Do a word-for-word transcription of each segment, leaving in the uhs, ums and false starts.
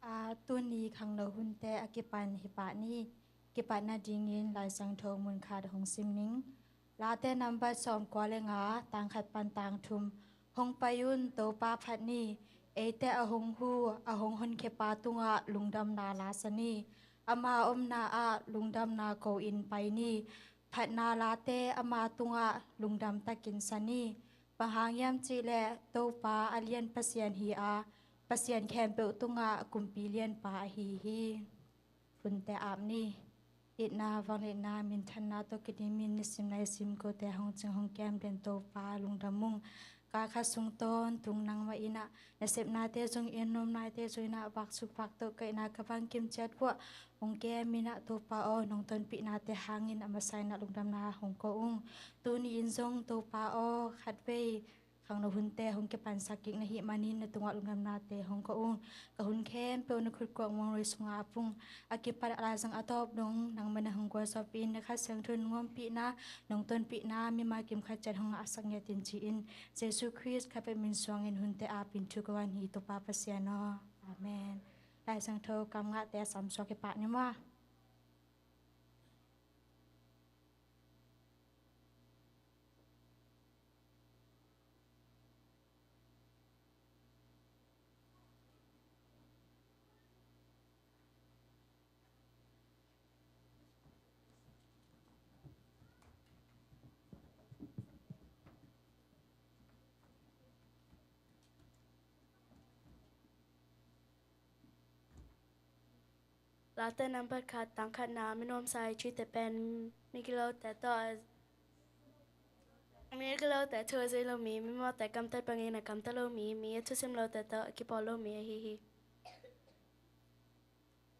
A, tuni khangno hunte a kipan hi pah ni. Kipat nadingin Lai Siangtho mun khat hong sim ning. Late nambat sawmkua le nga, tang khat pan tang thum. Hong pai un, Topa phat ni. Eite a hong hu, a hong honkhia pa tungah lungdamna la sa ni. Ama omna ah lungdamna ko in pai ni. Phatna late ama tungah lungdam takin sa ni. Bang hang hiam cih leh Topa a lian Pasian hi a, Pasian khempeuh tungah kumpi lianpa ahi hi. Funte ap ni. Itna, vangliatna, minthanna tawh kidimin nisim naisim kote hong cing hong kem den Topa lungdam ung. Ka kha sung tawntung nangmah in ah, nasepnate zong in, nomnate zong in ah, vaksuk vaktoh kaihna ka bangkim ciat vuah hong kem in ah, Topa aw, nong tonpihnate hangin a masa in ah lungdamna hong ko ung. Tuni in zong Topa aw, khatvei khangno hunte hong kipansak kik na hih manin na tungah lungdamnate hong ko ung. Ka hun khempeuh na khut kuak muang roi sungah a pung a kipat a laizang a tawp dong nangmah na hong gualzawhpih in, na Kha Siangtho in hong ompihna, nong tonpihna mimal kim khat ciat hong ngahsak ngiat in ci-in Jesu Khrist kha peuh min suangin hunte apin thu ka wan hi, Topa Pasian aw. Amen. Lai Siangtho kamngahte a samsuak hi pah ni maw. Late nambat khat, tang khatna, mi nuamsa i cihte pen migilote tawh a, migilote thu a zui lo mi, mimawhte gamtat bangin a gamta lo mi, mi a thusim lote tawh a kipawl lo mi ahi hi.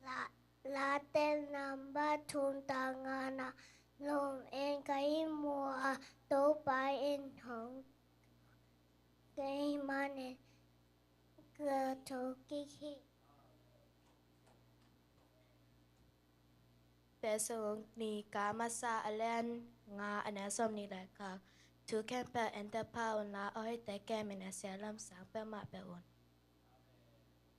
La, Late nambat thum, tang ngana, lawm in ka ihmu a, Topa in hong kei manin ka tho kik hi. Pesawng ni ka masa a lian nga a neu sawm ni le khat. Thu khempeuh en teh pha un la, a hoihte kem in a sia lam sang peuhmah pe un.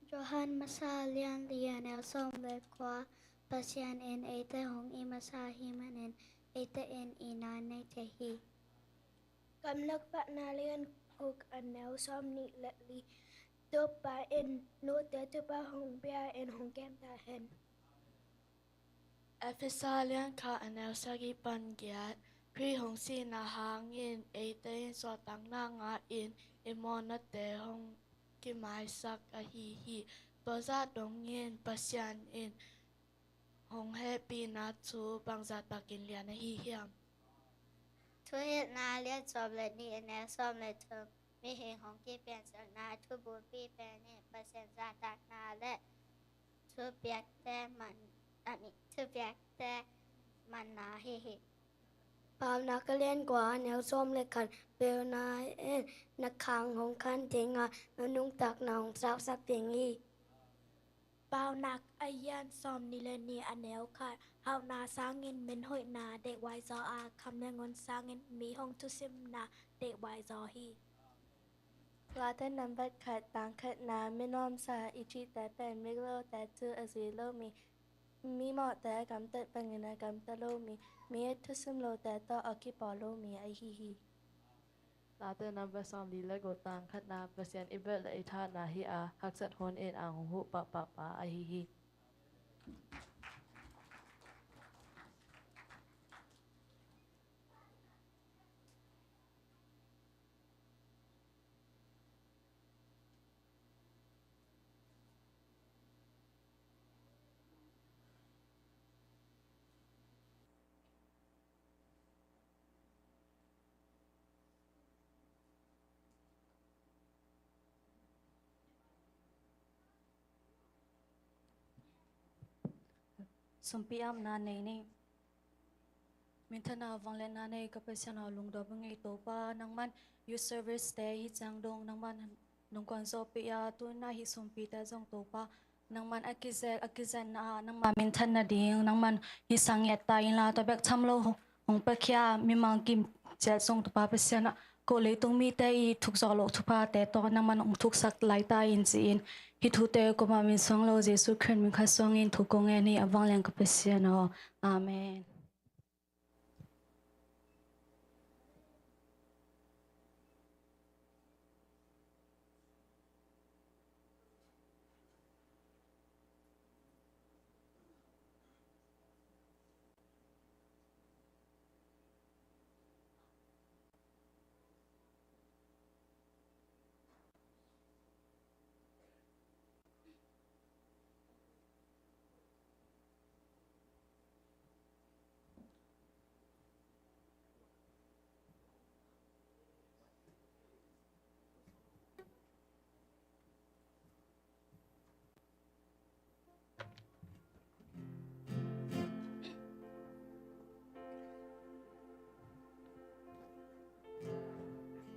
Johan masa a lian li a neu sawm le kua. Pasian in eite hong it masa ahih manin eite in itna nei thei hi. Gamlak Pahna lian guk a neu sawm nih le li. Topa in note thupha hong pia in hong kem ta hen. Efesa lian khat a neu sagih pan giat. Khrih hong sihna hangin eite in suahtakna ngah in i mawhnate hong kimaisak ahi hi. Tua zah dongin Pasian in hong hehpihna thu bangzah takin lian ahi hiam? Thuhilhna lian sawm le nih a neu sawm le thum. Mihing hong kipiansakna thubulpi pen in Pasian zahtakna le thupiakte man, a mi, thupiakte manna ahi hi. Paunak a lian kua a neu sawm le khat. Pelna in na khang hong khan ding a, na nuntakna hong sausak ding hi. Paunak a lian sawm nih le nih a neu khat. Hauhna sangin min hoihna deihhuai zaw a, kham le ngun sangin mi hong thusimna deihhuai zaw hi. Late nambat khat, tang khatna, mi nuamsa i cihte pen migilote thu a zui lo mi, mimawhte gamtat bangin a gamta lo mi, mi a thusim lote tawh a kipawl lo mi ahi hi. Late nambat sawm li le guk, tang khatna, Pasian i belh le i thatna hi a, haksat hun in a hong huh pahpah pa ahi hi. Sumpi apna nei ni. Minthanna vangliatna nei ka Pasian aw, lungdam ung ei Topa, nangman youth service te hi ciang dong nangman nong kuan zawhpih a, tu-in ah hih sumpite zong Topa, nangman a kizek a kizekna ah nangma minthan nading nangman hih sang ngiat ta inla, tua bek tham lo hong, hong piakhia mimal kim ciat zong Topa Pasian ah, ko leitung mite i thuk zawh loh thuphate tawh nangman hong thuksak lai ta in ci-in, hih thute kuamah min suang lo Jesu Khrih min khat suangin thu kong ngen hi, a vanglian ka Pasian aw. Amen.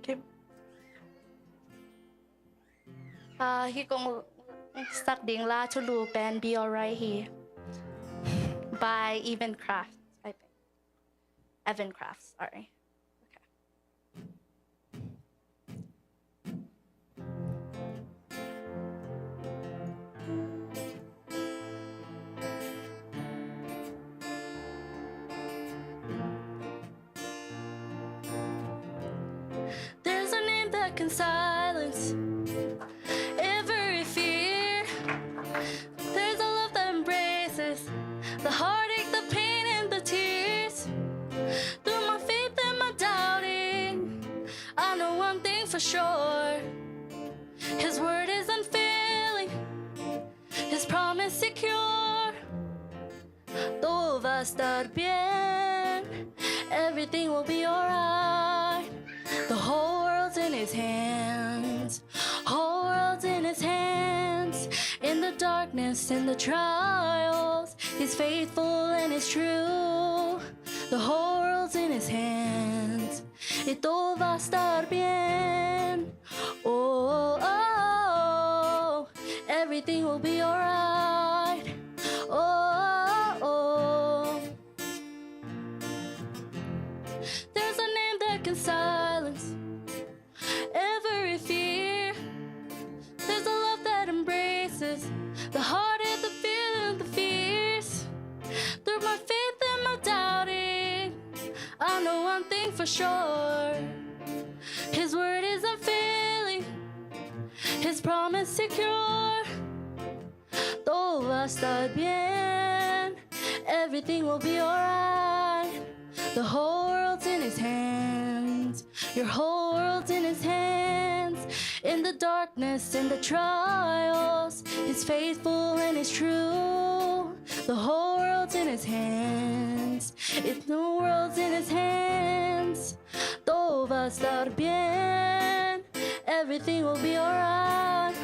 Okay. Ah, hih kong sak ding la thulu pen Be Alright hi. By Evan Craft, I think. Evan Craft, sorry. Okay. There's a name that can silence every fear. There's a love that embraces the heartache, the pain, and the tears. Through my faith and my doubting, I know one thing for sure. His word is unfailing, his promise secure. Todo va a estar bien. Everything will be alright. The whole world's in his hands. Whole world's in his hands. In the darkness, in the trials, he's faithful and he's true. The whole world's in his hands. Y todo va a estar bien. Oh, oh, oh, oh. Everything will be alright. Oh, oh, oh. There's a name that can silence every fear. There's a love that embraces the heartache, the fear, and the fears. Through my faith and my doubting, I know one thing for sure. His word is unfailing, his promise secure. Todo va a estar bien. Everything will be alright. The whole world's in his hands. Your whole world's in his hands. In the darkness, in the trials, he's faithful and he's true. The whole world's in his hands. If the world's in his hands, todo va a estar bien. Everything will be alright.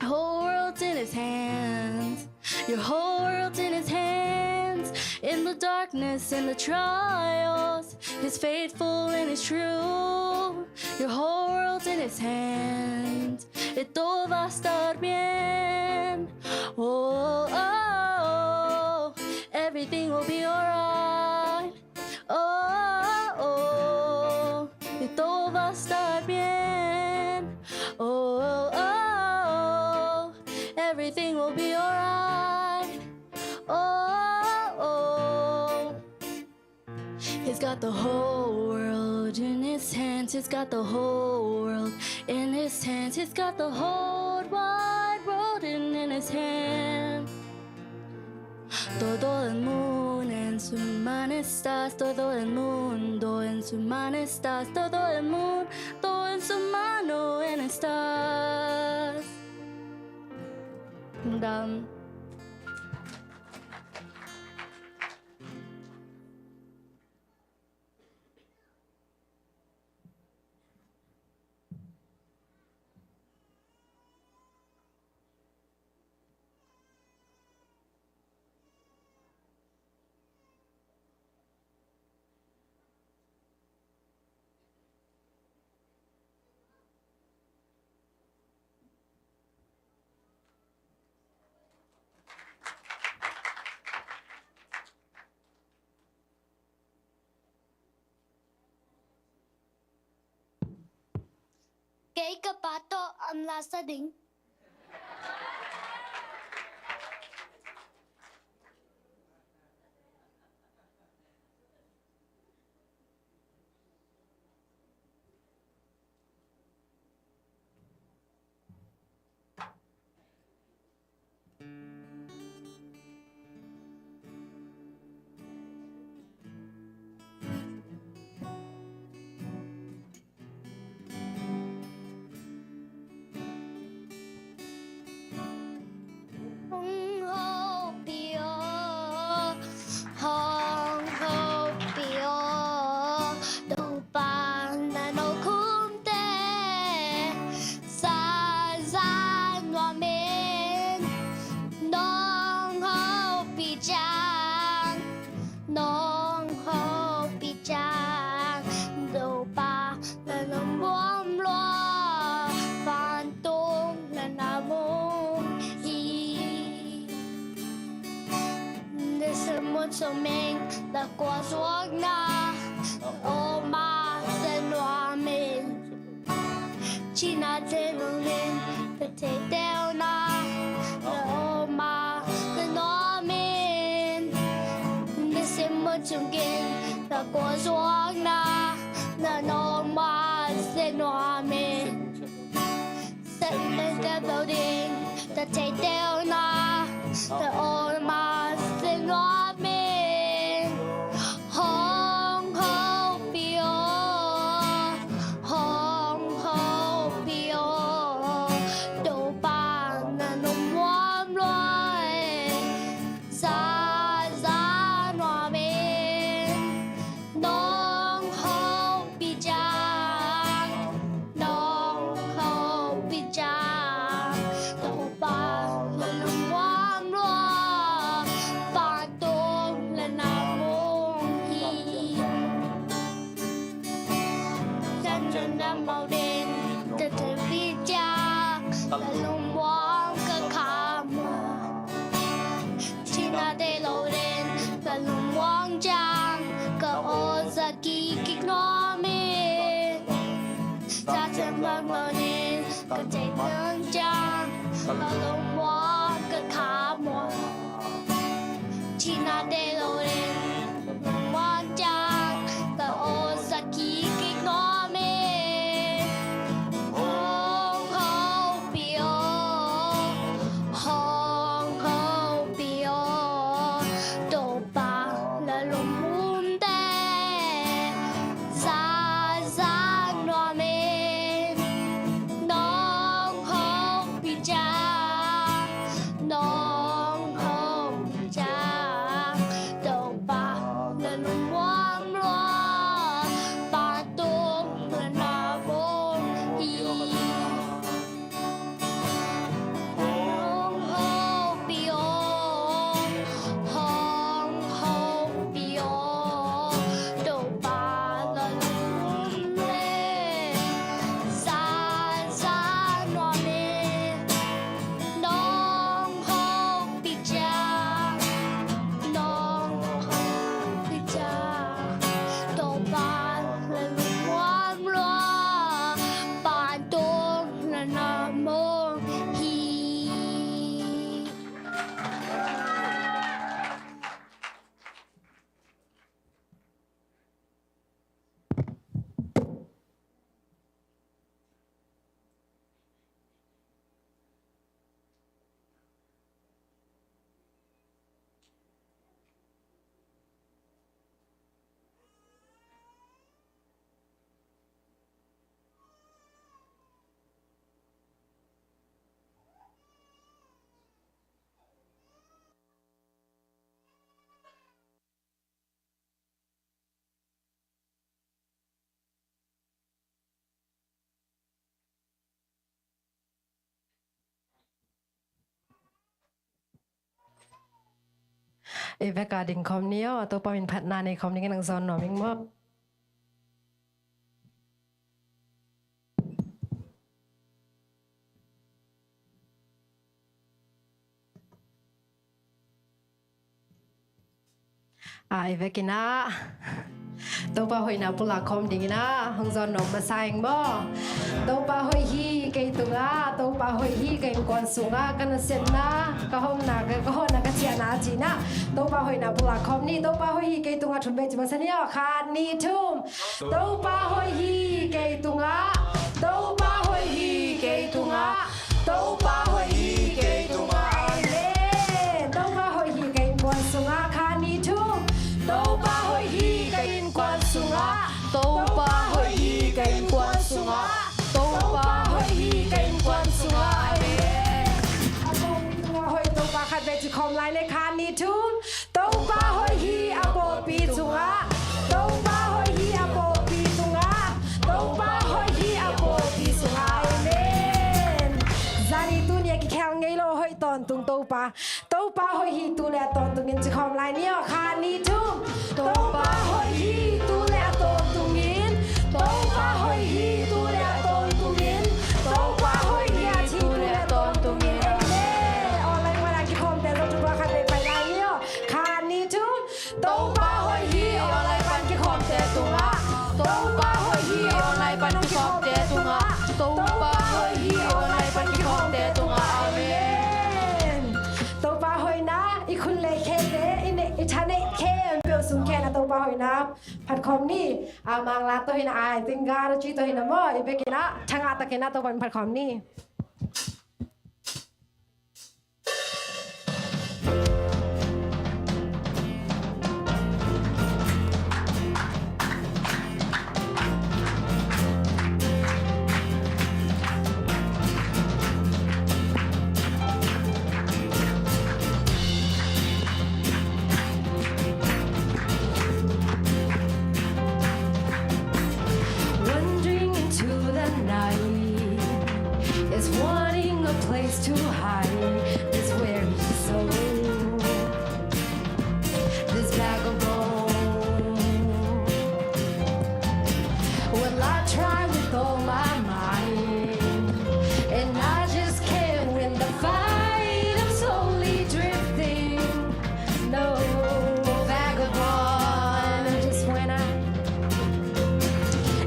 Whole world's in his hands. Your whole world's in his hands. In the darkness, in the trials, he's faithful and he's true. Your whole world's in his hands. Y todo va a estar bien. Oh, oh, oh, oh. Everything will be alright. Oh, oh, oh, y todo va a estar bien. Oh, oh, oh, oh, everything will be alright. Oh, oh, oh. He's got the whole world in his hands. He's got the whole world in his hands. He's got the whole wide world in, in his hands. Todo el mundo en su mano estás, todo el mundo en su mano estás, todo el mundo en su mano en estás. Done. Kei ka pa tawh an la sa ding. Hong hopih aw, hong hopih aw, Topa na nokhumte za za nuam in. Nong hopih ciang, nong hopih ciang, Topa na lungmuang lua, vantung na na mu hi. Nisim hun sung ming na kua zuakna, na aw ma se nuam in. Cinate lungin ka theiteuhna, na aw ma se nuam in. Nisim hun sung gin na kua zuakna, na aw ma se nuam in. Sep meng tep lo ding ka theiteuhna, na aw ma se nuam in. Hong hopih aw, hong hopih aw, Topa na lungmuang lua, za za nuam in. Nong hopih ciang, nong hopih ciang, Topa na lungmuang lua, vantung na na mu hi. Kan na na mau den, ka theipeuh ciang, ka lungmuang ka kha muang. Cinate lo den, ka lungmuang ciang, ka aw za kik kik nuam in. Za ciang muang muang in, ka theiteuh ciang, ka lungmuang ka kha muang. Cinate lo den, lungmuang ciang, ka aw za kik kik nuam in. Hong hopih aw, hong hopih aw, Topa na lungmuang te za za nuam in. Nong hopih ciang, nong hopih ciang, Topa na lungmuang lua, vantung na na mu hi. Hong hopih aw, hong hopih aw, Topa na lungmuang lua, za za nuam in. Nong hopih ciang, nong hopih ciang, Topa na lungmuang lua, vantung na na mu hi. I vek a ding khawm ni aw, a Topa min phatna nei khawm dingin hong zawn nuam ing maw. A, i vekin ah Topa hoihna pulak khawm dingin ah hong zawn nuam masa ing maw. Topa hoih hi kei tungah, Topa hoih hi ka innkuan sungah, ka nasepna, ka hopna, ka, ka hawhna, ka ciahna a ci-in ah Topa hoihna pulak khawm ni. Topa hoih hi kei tungah, thum bek ci masa ni aw. Khat, nih, thum. Topa hoih hi kei tungah, Topa hoih hi kei tungah, Topa hoih hi kei tungah. Amen. Topa hoih hi ka innkuan sungah. Khat, nih, thum. Topa hoih hi ka innkuan sungah, Topa hoih hi ka innkuan sungah, Topa hoih hi ka innkuan sungah. Amen. A pawlpi tungah hoih Topa khat bek ci khawm lai ni. Khat, nih, thum. Topa hoih hi a pawlpi tungah. Topa hoih hi a pawlpi tungah. Topa hoih hi a pawlpi tungah. Amen. Zani tuni a kikhel ngei lo hoih tawntung Topa. Topa hoih hi tu le a tawntungin ci khawm lai ni aw. Khat, nih, thum. Topa hoih hi tu le a tawntungin. Topa hoih hi tu le a tawntungin. Topa hoih hi a ci tu le a tawntungin. Amen. Online pan a kikhawmte zong tua khat vei pai lai ni aw. Khat, nih, thum. Topa hoih hi online pan kikhawmte tungah. Topa hoih hi online pan kikhawmte tungah. Topa hoih hi online pan kikhawmte tungah. Amen. Topa hoihna i khut le khete, i ne-, i tha neih khempeuh sung khen a Topa hoihna phat khawm ni. A Mangla tawh hi-in a, I think Garachi tawh hi-in a maw, i bekin ah thangah takin ah Topa min phat khawm ni. Wandering into the night is wanting a place to hide. Is where he sold this vagabond. Well, I try with all my might, and I just can't win the fight. I'm slowly drifting. No, vagabond. And just when I,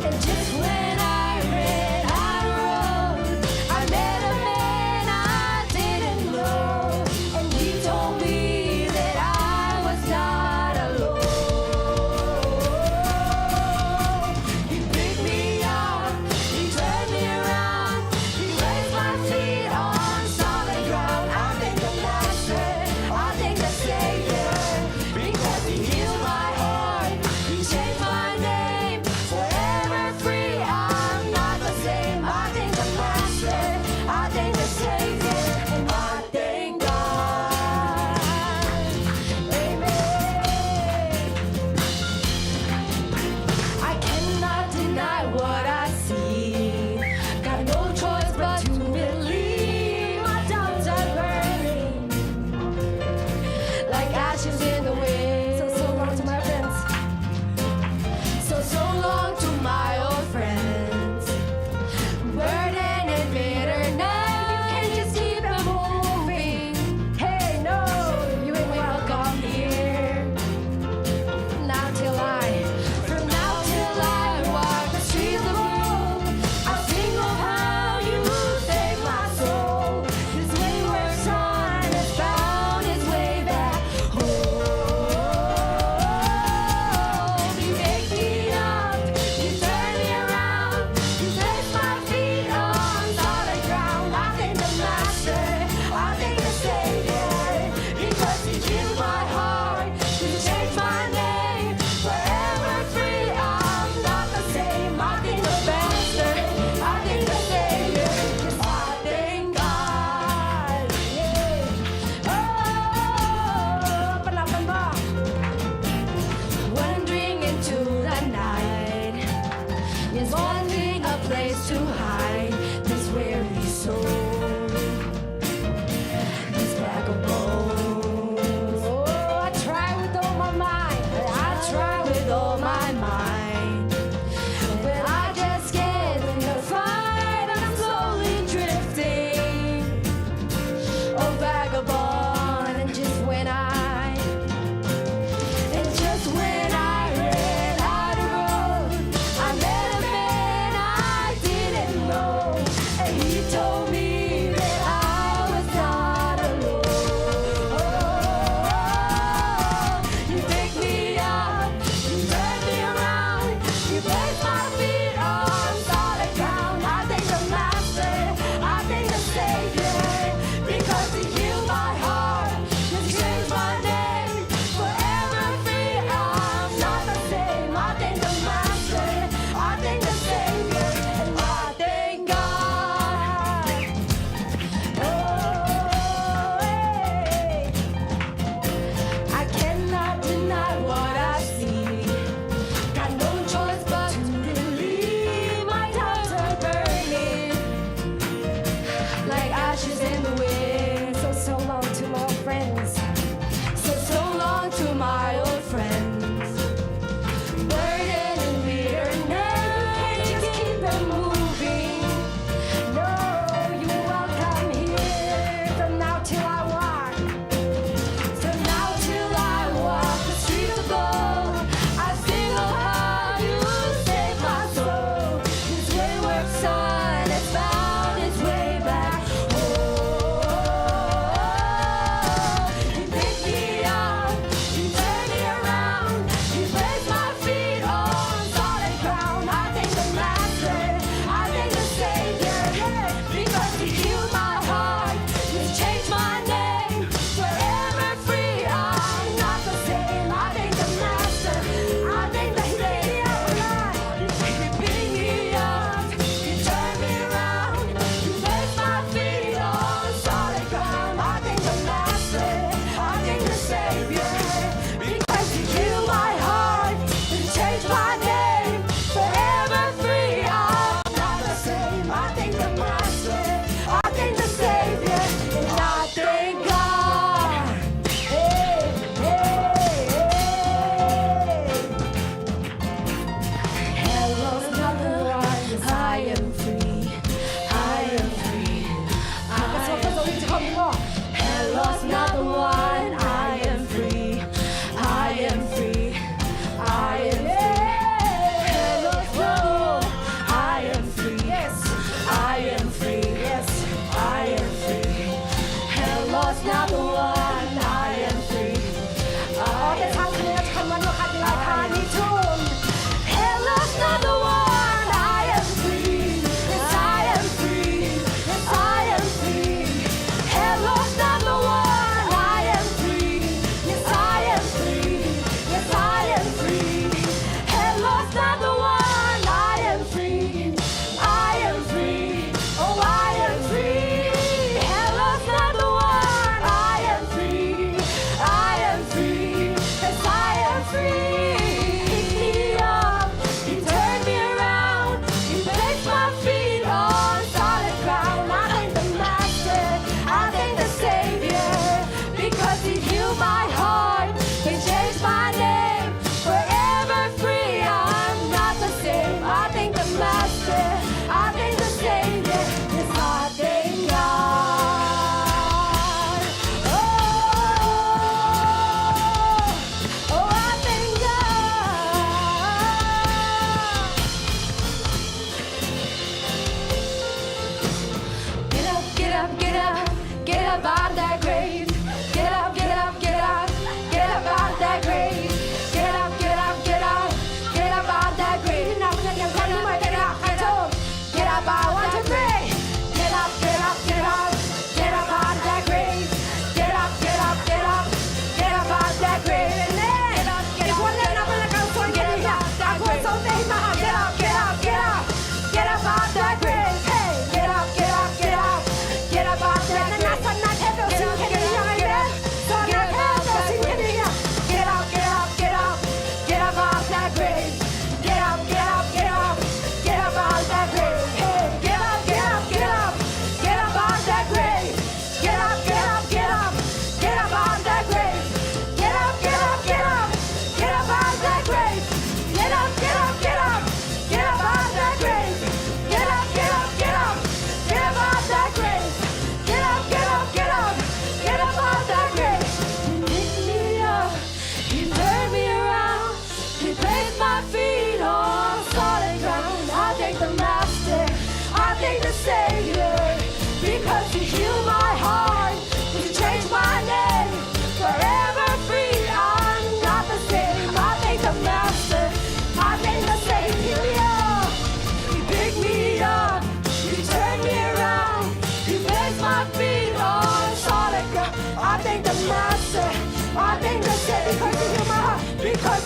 and just when I ran out of road, I met a man I didn't know.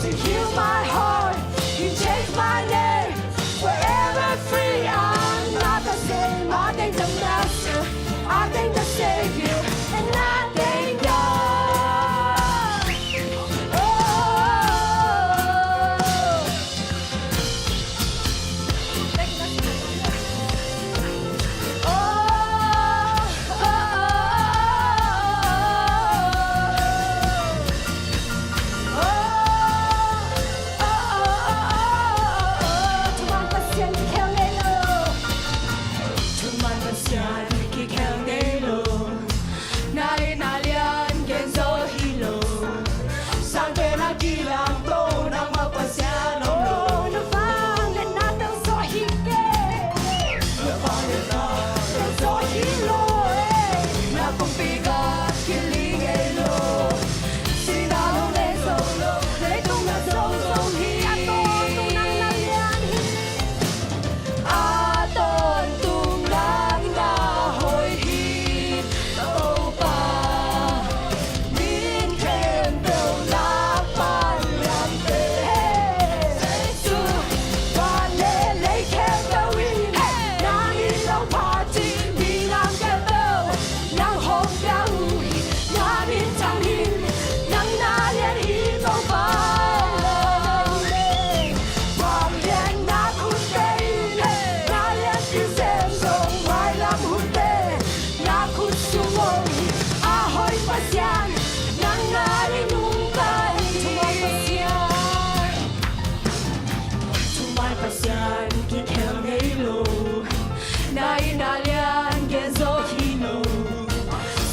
Heal my heart, you change my name. Forever free, I'm not the same. I thank the Master, I thank the Savior, and I thank God. Oh. Sang pen a kilang to nangmah Pasian om lo. Na vangliatna tawh zawh hi kei. Na vangliatna tawh zawh hi lo. Na kumpi ka kiling ngei lo. Sihna lo le zo lo. Leitung na zo zo hi. A tawntung nang na lian hi. A tawntung nang na hoih hi, Topa. Min khempeuh na pan liante. Jesu, van le lei khempeuh in, na min hong phat hi, minam khempeuh nang hong pia uh hi. Na min thang hi, nang na lian hi, Topa. Vangliatna khut tei in, na lianpi sem zong mailam hunte, na khut sung om hi. A hoih Pasian, nang na i nungta hi. Thuman Pasian, thuman Pasian kikhel ngei lo. Na in na lian gen zo hi lo.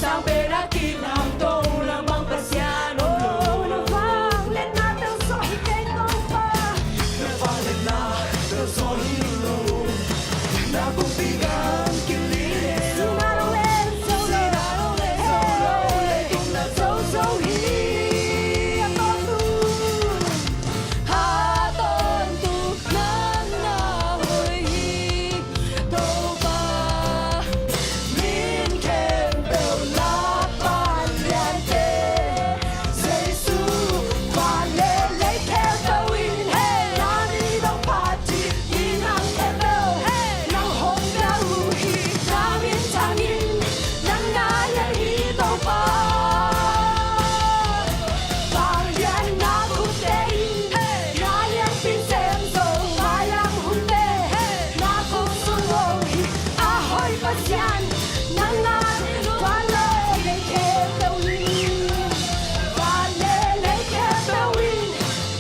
Sang pen a kilang to nang bang Pasian om lo. Na vangliatna tawh zawh hi kei Topa. Na vangliatna tawh zawh hi lo. Na kumpi gam kiling ngei lo. Sihna lo le zo lo. Sihna lo le zo lo. Leitung na zo zo hi. A tawntung, a tawntung nang na hoih hi, Topa. Min khempeuh na pan liante. Jesu, van le lei khempeuh in, na min hong phat hi, minam khempeuh nang hong pia uh hi. Na min thang in, nang na lian hi, Topa. Vangliatna khut tei in, na lianpi sem zong mailam hunte, na khut sung om hi. A hoih Pasian, nang na i nungta hi. Van le lei khempeuh in, van le lei khempeuh in,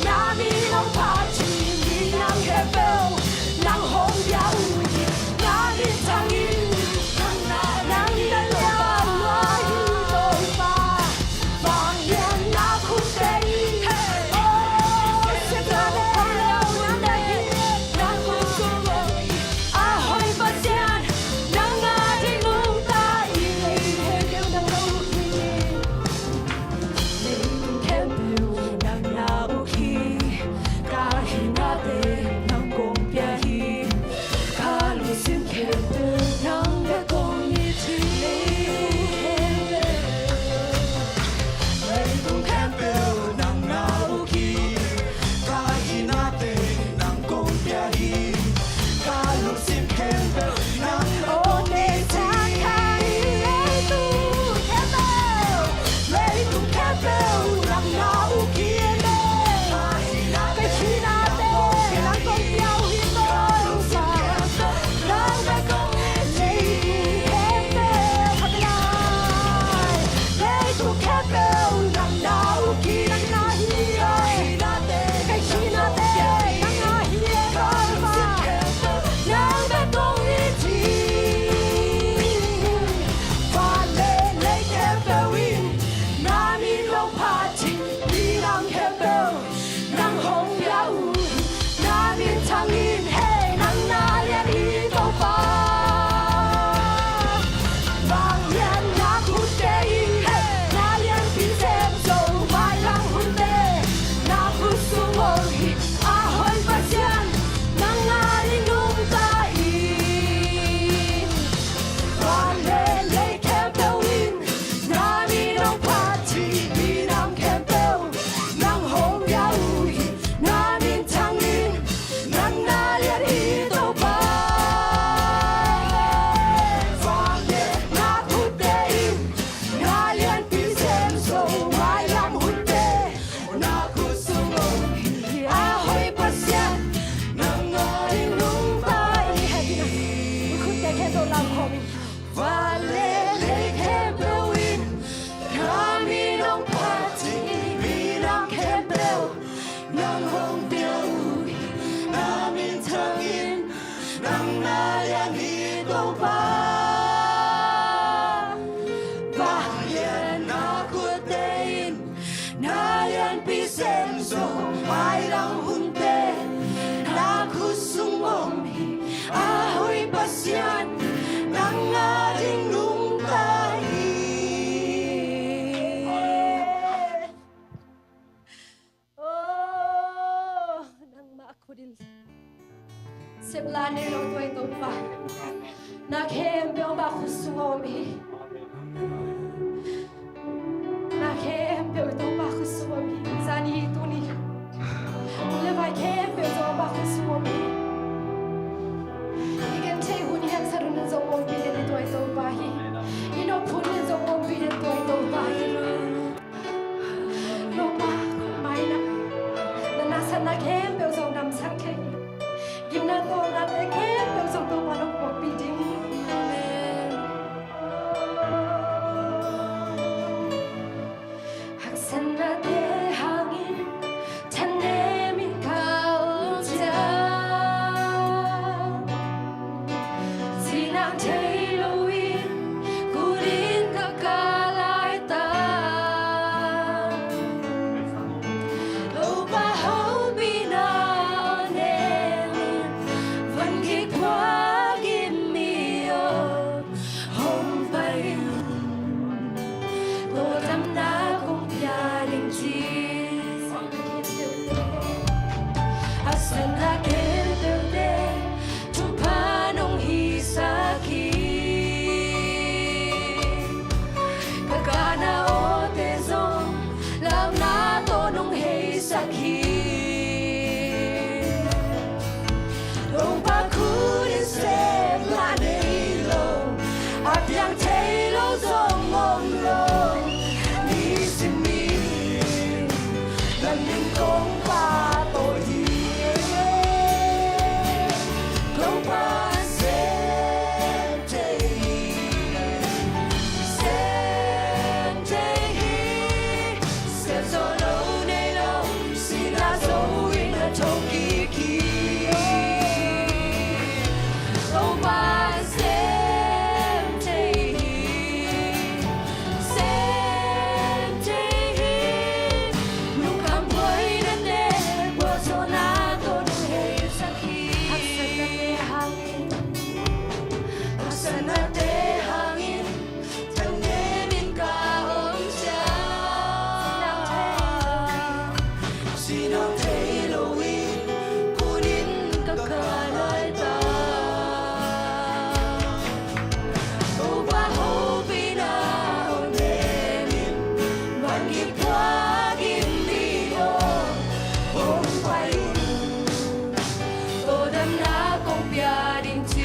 na min hong phat hi, minam khempeuh nang hong pia uh hi. Na min thang in, nang na lian lua hi, Topa. Vangliatna khut tei in, oh, siatna le phalna na hi, na khut sung om hi. A hoih Pasian, nang a ding Van le lei khempeuh in na min hong phat hi. Minam khempeuh nang hong pia uh hi. Na minthang in nang na lian hi, Topa. Vang hian na khutte in na lianpi sem zong, maidang hunte na khut sung om hi. A hoih Pasian, nang ading nungta hi. Oh, nangmah khut in sepla nei lo tuai Topa. Na khempeuh mah khut sung om hi. Na khempeuh Topa khut sung om hi. Zani tuni, hun le vai khempeuh Topa khut sung om hi. I gen thei hun, i haksat hun in zong ompih den tuai Topa hi. I nop hun in zong ompih den tuai Topa hi. Topa, mai na, na nasepna khempeuh zong damsak thei. Gimna tawlnate khempeuh zong Topa nong puakpih ding. Amen. Haksatnate hangin thanemin ka om ciang, sinak thei loin kunin ka kah laitak. Topa hopihna aw nemin, van gik khua gim mi aw, hong pai in. Tawldamna kong pia ding ci. Haksatna khempeuhte thupha nong hisak hi. Ka kahna awte zong launa tawh nong heisak hi. Topa khut in sepna nei lo, a piang thei lo zong om lo. Nisimin na min kong pahtawi hi. Topa sem thei hi, sem thei hi. Sem zo lo nei lo, sihna zo in a thokik hi. Topa sem thei hi, sem thei hi. Lungkham buainate, puahzawhna tawh nong heisak hi. Haksatnate hangin, haksatnate hangin thanemin ka om ciang, sinak thei loin kunin ka kah laitak. Topa hopihna aw nemin, van gik khua gim mi aw, hong pai in. Tawldamna kong pia ding ci.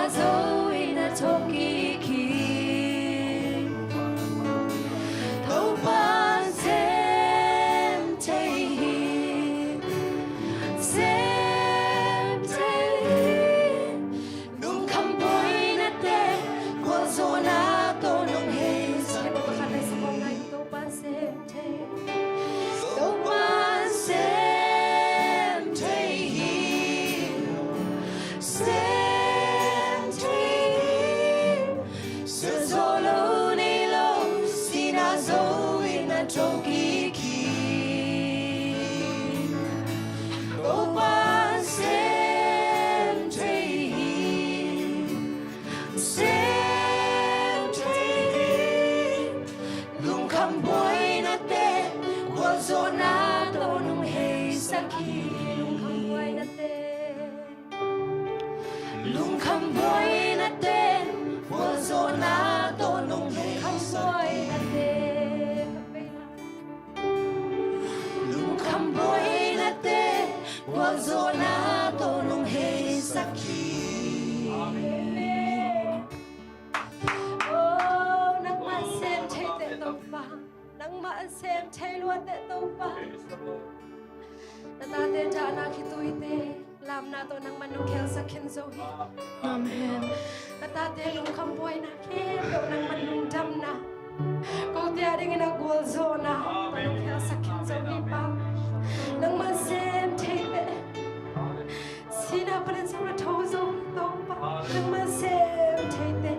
Zo in a thong kik hi. Topa'n sem thei hi. Sem thei hi. Lungkham buaina te, gualzawhna tawh nong heisak hi. Topa'n sem thei hi. Topa'n sem thei hi. Sem thei hi. Suah zawh lo nei lo, sihna zo in a thong kik hi. Topa'n sem thei hi. Sem thei hi. Lungkham buaina te, gualzawhna tawh nong heisak hi. Lungkham buaina te. Lungkham buaina te, gualzawhna tawh nong heisak hi. Lungkham buaina te. Lungkham buaina te, gualzawhna tawh nong heisak hi. Amen. Oh, nangmah sem thei teh Topa. Nangmah sem thei lua teh Topa. Na tate dahna khitui te lamna tawh nangmah nong khelsak khin zo hi. Amen. Na tate lungkham buaina khempeuh nangmah lungdamna, kote a dingin a gualzawhna tawh nong khelsak khin zo hi Pa. Nangmah sem thei teh. Sihna panin zong na tho zo hi Topa. Nangmah sem thei teh.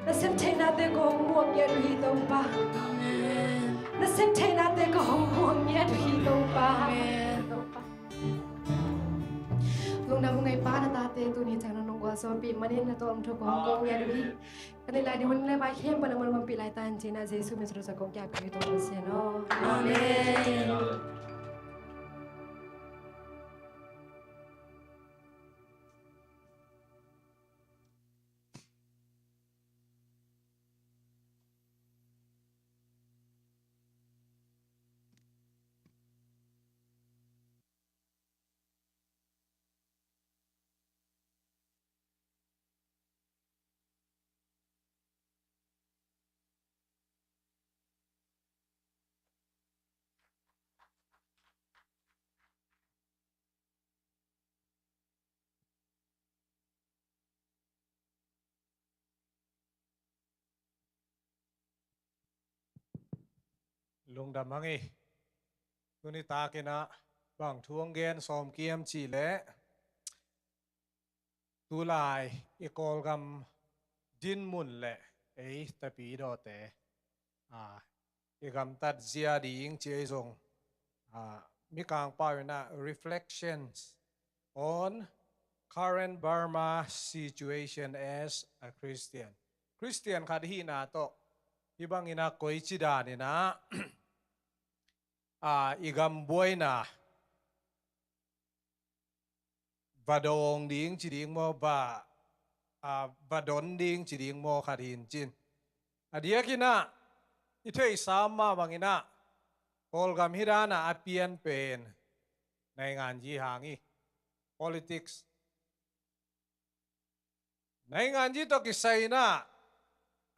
Na sem theihnate ka hong muak ngiat uh hi Topa. Amen. Na sem theihnate ka hong muak ngiat uh hi Topa. Amen. Topa. Lungdam uh ngei Pa, na tate tuni ciang nong gualzawhpih manin na tawh hong thuk ka hong kawk ngiat uh hi. Ka neih lai ding hun le vai khempeuh nangmah hong ompih lai ta hen ci-in ah Jesu min suang tawh kong kiangah ka hong kiangah hi Topa Pasian aw. Amen. Lungdam hang ei. Tuni takin ah bang thu hong gen sawm kiam cih leh, tulai i Kawlgam dinmun le ei tapidawte, a, i gamtat zia ding ci ei zong, a, Mikang pau in ah reflections on current Burma situation as a Christian. Christian khat hihna tawh hih bangin ah koici danin ah, a, i gam buaina va dawng ding ci ding maw, va, a, va don ding ci ding maw khat hi in cin. A diakin ah i theihsa mah bangin ah Kawlgam hih dan ah a pian pen nainganzi hang hi. Politics. Nainganzi tawh kisai in ah,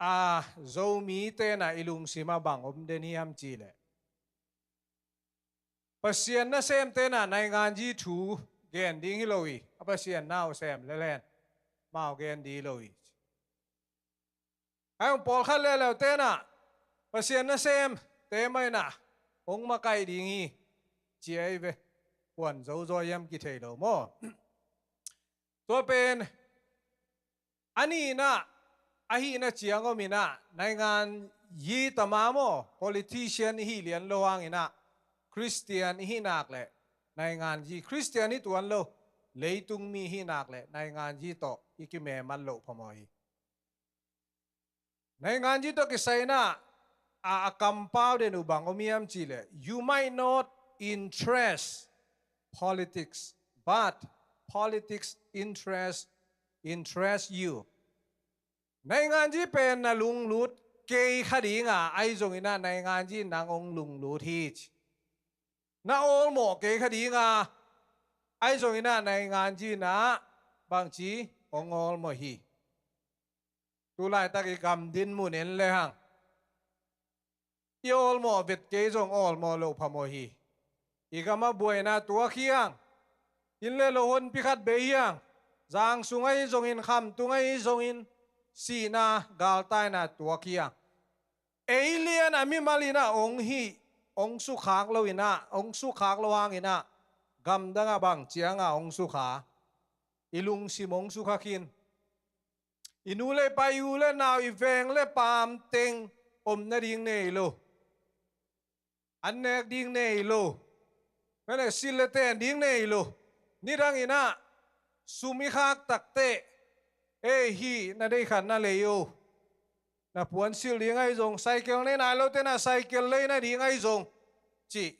a, Zomite in ah i lungsim ah bang om den hiam cih leh, Pasian nasemte in ah nainganzi thu gen ding hi lo hi. A Pasian nausem lelen mau gen ding hi lo hi. Ahi zong pawlkhat leleute in ah Pasian nasemte mah in ah hong makaih ding hi ci ei ve. Kuan zozaw hiam kithei lo maw? Tua pen a nihna, a hihna ciang om in ah, nainganzi tama maw, politician i hih lian lo hangin ah, Christian i hih nak leh nainganzi, Christian hi tuan lo, leitung mi i hih nak leh nainganzi tawh i kimemat loh phamawh hi. Nainganzi tawh kisai in ah, a, a kampau den uh bang om hiam cih leh, you might not interest politics, but politics interest, interest you. Nainganzi pen na lunglut kei kha ding a, ahi zongin ah nainganzi nang hong lunglut hi ci. Na awlmawh kei kha ding a, ahi zongin ah nainganzi in ah Bangci hong awlmawh hi. Tulaitak i gam dinmun en lehang i awlmawh vet kei zong awlmawh loh phamawh hi. I gam ah buaina tuak hi hang. Inn le lo honpi khat bei hi hang. Zang sung ahi zongin, khamtung ahi zongin, sihna galtaina tuak hi hang. Ei lian a mimal in ah hong hih, hong sukkhak lo in ah, hong sukkhak lo hangin ah gamdang ah bang ciang a hong sukha? I lungsim hong sukha khin. I nu le pa, i u le nau, i veng le paam teng om nading nei lo. An nek ding nei lo. Mene sil le ten ding nei lo. Nidang in ah sum i khak takteh, ei, hih na deih khat na lei o. Na puan sil ding ahi zong, cycle nei nai lote na cycle lei nading ahi zong, cih.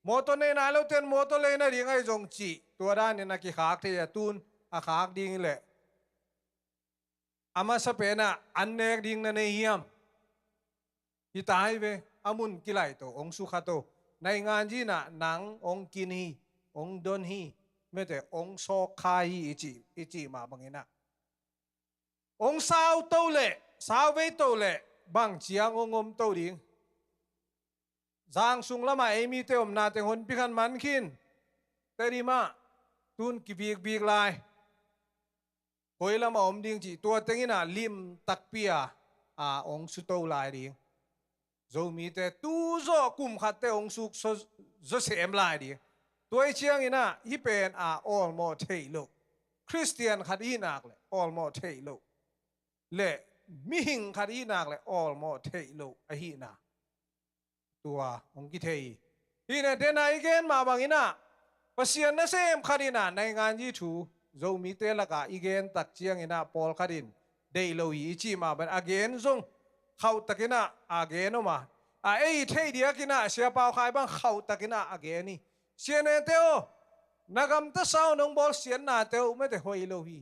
Motor nei nai lote motor lei nading ahi zong, cih. Tua danin a kikhak thei a, tun a khak ding leh a masa pen ah an nek ding na nei hiam? Hi ta hi ve, a mun kilaih to, hong sukha to. Nainganzi in ah nang hong kin hi, hong don hi, mete hong sawk kha hi i cih, i cih mah bangin ah. Hong sau to leh, sau vei to leh, bang ciang hong om to ding? Zang sung lamah ei mite omna teng honpi khat man khin. Tedim ah tun kivikvik lai. Koi lamah om ding cih, tua teng in ah lim takpi a, a, hong suto lai ding. Zomite tu zawh kum khatte hong suk zawsem lai ding. Tua hi ciangin ah hih pen a awlmawh theih loh. Khristian khat i hih nak leh awlmawh theih loh. Le mihing khat i hih nak leh awlmawh theih loh ahihna tua hong kithei hi. Hih na den a i gen mah bangin ah Pasian nasem khat in ah nainganzi thu Zomite lakah i gen tak ciangin ah pawlkhat in deih lo hi i cih mah bangin a gen zong khauhtakin ah a gen om a, a, ei theih diakin ah Sia Pau Khai bang khauhtakin ah a gen hi. Sia Nete aw, na gamta sa un hong bawl siatnate uh mete hoih lo hi.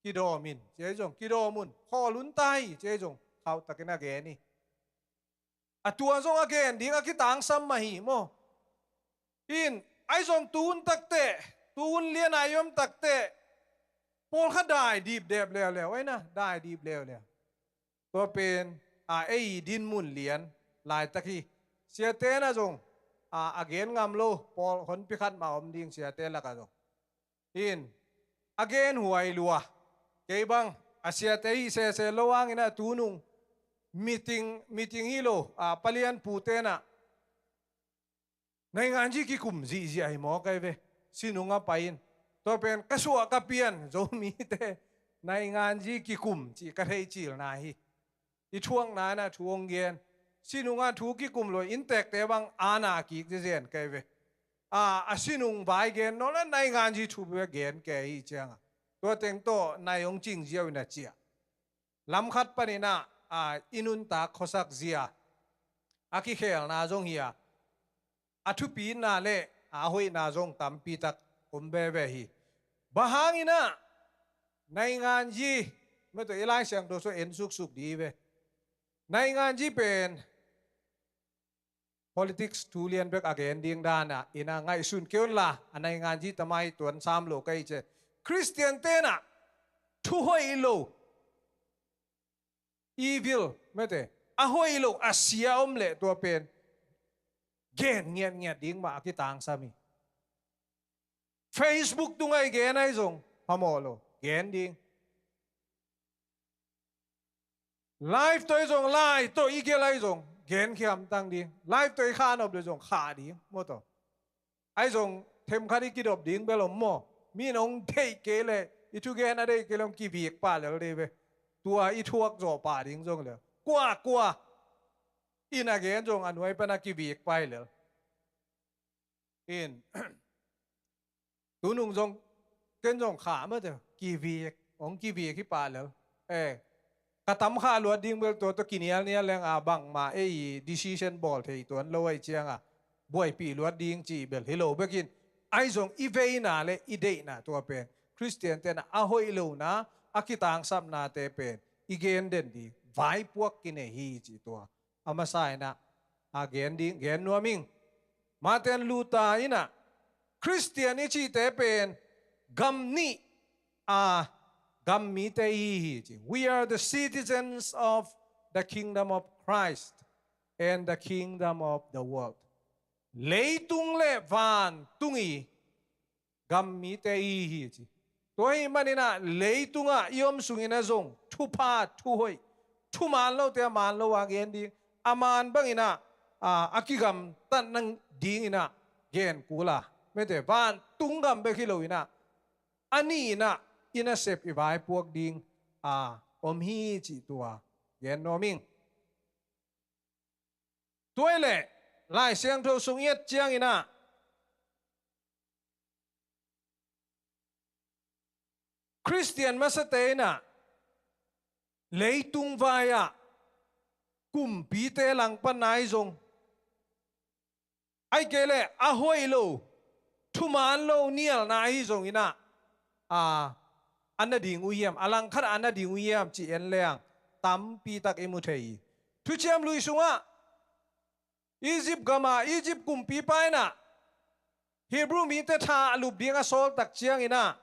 Kidawm in, cia i zong kidawm un, khawl un ta hi, cia i zong khauhtakin a gen hi. A tua zong a gen ding a kitangsam mah hi maw? In, ahi zong tu hun takteh, tu hun lian a i om takteh, pawlkhat dai dipdep leuleu, aina dai dip leuleu. Tua pen a, ei dinmun lian laitak hi. Siate na zong a, a gen ngam lo, pawl honpi khat mah om ding siate lakah zong. In, a gen huai lua. Kei bang a siate hih sese lo hangin ah tunung meeting, meeting hi lo, a, palian pute na nainganzi kikum zihziah hi maw kai ve. Sinung a pai in, tua pen ka suah ka pian Zomite nainganzi kikum cih ka theih cilna hi. I thuakna in ah thu hong gen. Sinung ah thu kikum lo, inntekte bang ana kik zezen kai ve. A, a sinung vai gen nawn le nainganzi thu bek gen kei hi ciangah tua teng tawh nai hong cing ziau in a ciah. Lam khat panin ah, a, i nuntak khuasak zia a kikhelna zong hi a, a thupina le a hoihna zong tampi tak om veve hi. Bang hangin ah nainganzi, mete i Lai Siangtho sung en suksuk di ve. Nainganzi pen politics thu lian bek a gen ding dan ah in ah ngaihsun kei un la, a nainganzi tamai tuan sam lo ka hi ce. Khristiante na thu hoih lo, evil, mete, a hoih lo, a sia om leh tua pen gen ngiatngiat ding mah a kitangsam hi. Facebook tungah i gen ahi zong phamawh lo, gen ding. Live tawh i zong, live tawh i gelh ahi zong, gen khiamtang ding. Live tawh i khanop le zong khah ding, maw taw. Ahi zong themkhat i kidop ding bel om maw? Mi in hong theih kei le, i thugen a deih kei le hong kivik pah lel dei ve. Tua i thuak zawh pah ding zong le, kua kua in a gen zong a nuai pan a kivik pah hi lel. In, tunung zong ken zong khah mah teh, kivik, hong kivik hi pah lel. Eh, ka tam khah luat ding bel tua tawh kinialnial leng a bangmah ei decision bawl thei tuan lo ahi ciangah buaipih luat ding cih bel hi lo bekin, ahi zong i veina le i deihna tua pen Khristian tena a hoih lona a kitangsapnate pen i gen den ding, vaipuak kinei hi cih tua a masa in ah a gen ding, gen nuam ing. Martin Luther in ah Khristian i cihte pen gam nih a gam mite i hi hi ci. We are the citizens of the kingdom of Christ and the kingdom of the world. Leitung le vantung i gam mite i hi hi ci. Tua hi maninah leitungah i om sungin a zong thupha, thuhoih, thuman lote a man lo a gen ding, a man banginah a, a kigamtatna dinginah gen kula. Mete vantung gam bek hi loinah a ni inah i nasep i vaipuak ding a om hi cih tua gen nuam ing. Tua i leh Lai Siangtho sung i et cianginah Khristian masate inah leitung vai-ah kumpite langpanna ahi zong, ahih kei leh a hoih lo, thuman lo nialna ahi zonginah, a, a na ding uh hiam, a langkhat a na ding uh hiam ci en leng tampi tak i mu thei hi. Thuciam Lui sungah Egypt gama Egypt kumpipa inah Hebrew mite tha a lup ding a sawl tak cianginah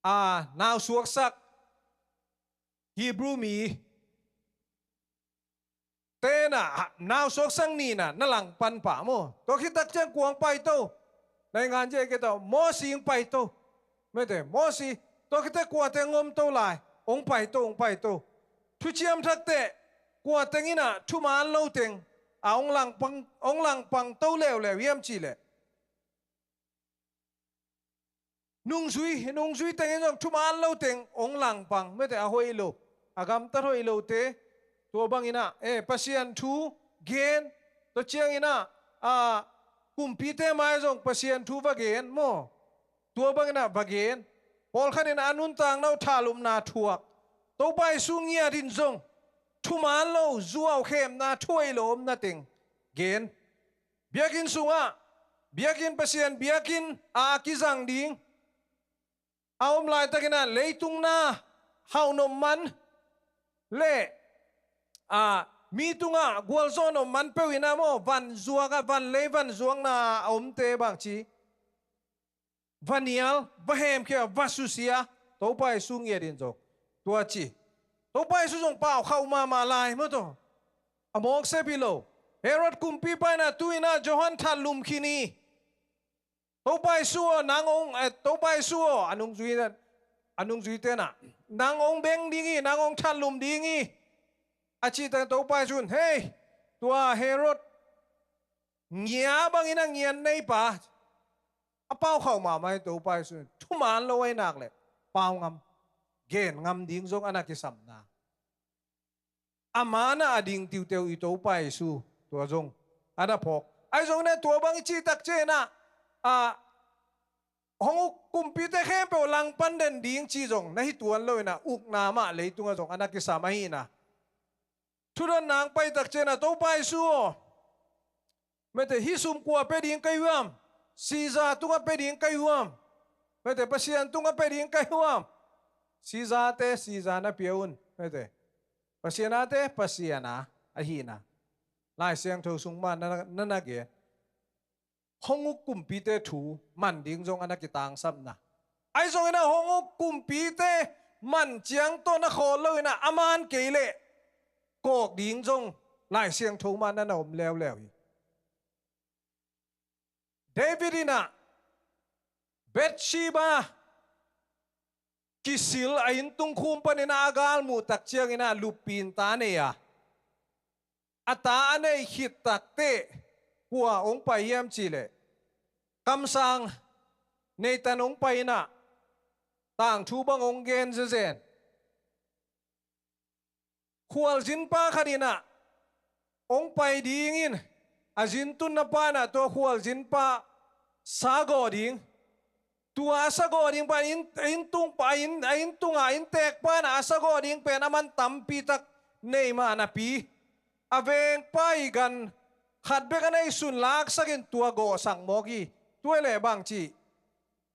a, nausuaksak Hebrew mi tenah nausuaksak nihna na langpan pah maw? Tua khit tak ciang kua hong paito? Naingan jeh kei tawh Mosi hong paito. Mete Mosi, tua khit tak kuate hong omto lai? Hong paito, hong paito. Thuciam Thak teh kuateng inah thuman lo teng a hong langpang, hong langpang to leuleu hiam cih leh nungzui, nungzui tengin zong thuman lo teng hong langpang, mete a hoih lo, a gamtat hoih lote. Tua banginah, e, Pasian thu gen, tua cianginah, a, kumpite mai zong Pasian thu va gen maw? Tua banginah va gen. Pawlkhat inah a nuntakna uh thalupna thuak. Topa Jesu ngiat in zong thuman lo, zuau, khemna, thuhoih lo omna teng gen. Biakinn sungah, biakinn, Pasian biakinn a kizang ding a om laitakinah leitung na hauhnop man le, a, mi tungah gualzawhnop man peuh inah maw, van zuak ah, van lei van zuakna a omte bangci va nial, va hemkhia, va susia, Topa Jesu ngiat in zong tua ci. Topa Jesu zong paukhauh mahmah lai maw taw. A mawk sep hi lo. Herod kumpipa inah tu inah Johan that lum khin hi. Topa Jesu aw, nang hong, eh, Topa Jesu aw, a nungzui, a nungzuite nah, nang hong beng ding hi, nang hong that lum ding hi, a cih tak Topa Jesu in, hei, tua Herod ngia bangin a ngian neipa, a paukhauh mahmah hi. Topa Jesu in thuman lo ahi nak leh pau ngam, gen ngam ding zong a na kisamna. A man ah a ding tiuteu i Topa Jesu tua zong a na phawk. Ahi zongin ah tua bang i cih tak ciangin ah, a, hong uk kumpite khempeuh langpan den ding cih zong na hi tuan lo in ah, ukna mah leitungah zong a na kisam ahi in ah. Thudotna hong pai tak ciangin ah, Topa Jesu aw, mete, hih sum kua pia ding ka hi hiam? Caesar tungah pia ding ka hi hiam? Mete, Pasian tungah pia ding ka hi hiam? Caesar te Caesar na pia un, mete. Pasian ate Pasian a, ahihna Lai Siangtho sung mah na, na, na gen. Hong uk kumpite thu man ding zong a na kitangsapna. Ahi zongin ah hong uk kumpite man ciang tawh na khawl lo in ah, a man kei leh kawk ding zong Lai Siangtho mah na na om leuleu hi. David in ah Bathsheba kisil, a inntung khum panin ah a gal muh tak ciangin ah luppi in ta nei a, a ta a nei khit tak teh kua hong pai hiam cih leh, kamsang Nathan hong pai in ah tangthu bang hong gen zezen. Khualzinpa khat in ah hong pai dingin, a zintunna pa in ah tua khualzinpa sagawh ding. Tua a sagawh ding pa in, inntung pa in, a inntungah innteekpa in ah a sagawh ding pen a man tampi tak nei mah napi, a vengpa i gan khat bek a nei sun laksakin tua gawhsak mawk hi. Tua hi leh bang cih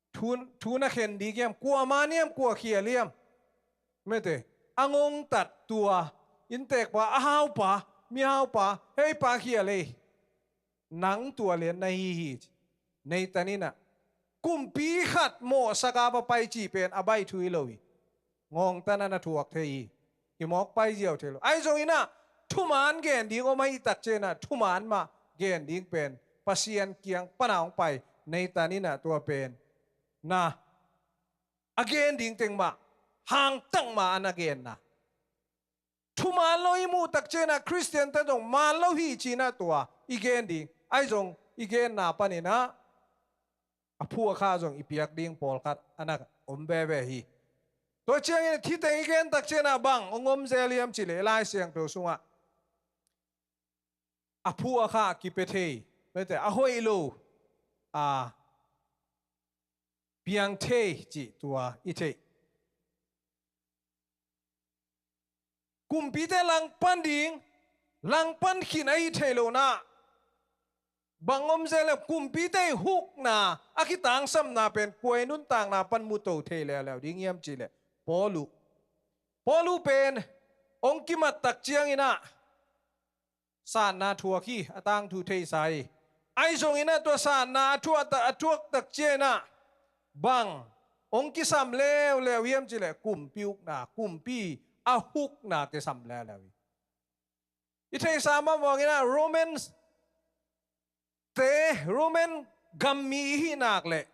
thu, thu na khen ding hiam? Kua man hiam, kua khial hiam? Mete, a ngongtat tua innteekpa, a haupa, mihaupa, hei pa khial ei, nang tua lian na hi hi, ci. Nathan in ah Kumpi khat mawhsak a va pai cih pen a baih thu hi lo hi. Ngawngta in a na thuak thei hi. Kimawk pai ziau thei lo. Ahi zongin ah thuman gen ding om ahih tak ciangin ah thuman mah gen ding pen Pasian kiang pan a hong pai Nathan in ah tua pen na a gen ding teng mah hangtak mah a na genna. Thuman lo i muh tak ciangin ah Khristian te zong man lo hi ci-in ah tua i gen ding. Ahi zong i genna panin ah a phu a kha zong i piak ding pawlkhat a na om veve hi. Tua ciangin thiteng i gen tak ciangin ah bang hong om zel hiam cih leh Lai Siangtho sungah a phu a kha kipia thei, mete a hoih lo a piang thei cih tua i theih. Kumpite langpan ding, langpan khin ahi thei lo-in ah bang om zel hiam, kumpite hukna a kitangsamna pen kua i nuntakna pan mu to thei leuleu ding hiam cih leh Paul uh. Paul uh pen hong kimat tak ciangin ah satna thuak hi, a tangthu theisa hi. Ahi zongin ah tua satna a thuak tak, a thuak tak ciangin ah bang hong kisam leuleu hiam cih leh kumpi ukna, kumpi a hukna kisam leuleu hi. I theihsa mahmah in ah Romans te, Roman gam mi i hih nak leh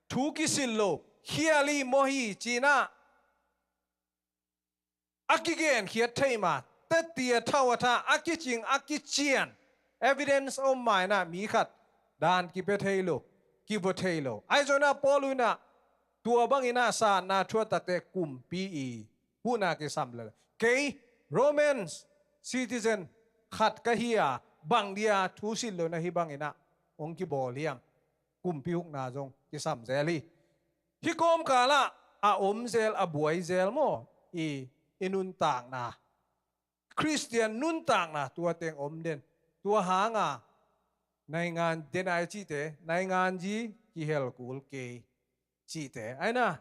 thu kisil lo, khial hi, mawh hi ci-in ah a kigenkhiat theih ma, tetti a thau a tha, a kicing a kician evidence om ma-in ah mi khat daan kipia thei lo, kivua thei lo. Ahi zongin ah Paul in ah tua bangin ah satna thuak takte kumpi i hukna kisam leuleu. Kei Romans citizen khat ka hi a, bang dia thu silh lo-in ah hih bangin ah hong kibawl hiam, kumpi hukna zong kisam zel hi. Hih kawmkal ah a om zel, a buai zel maw i, i nuntakna, Khristian nuntakna tua teng om den. Tua hang a naingan denai cihte, naingan zi kihel kul kei cihte, ahi na,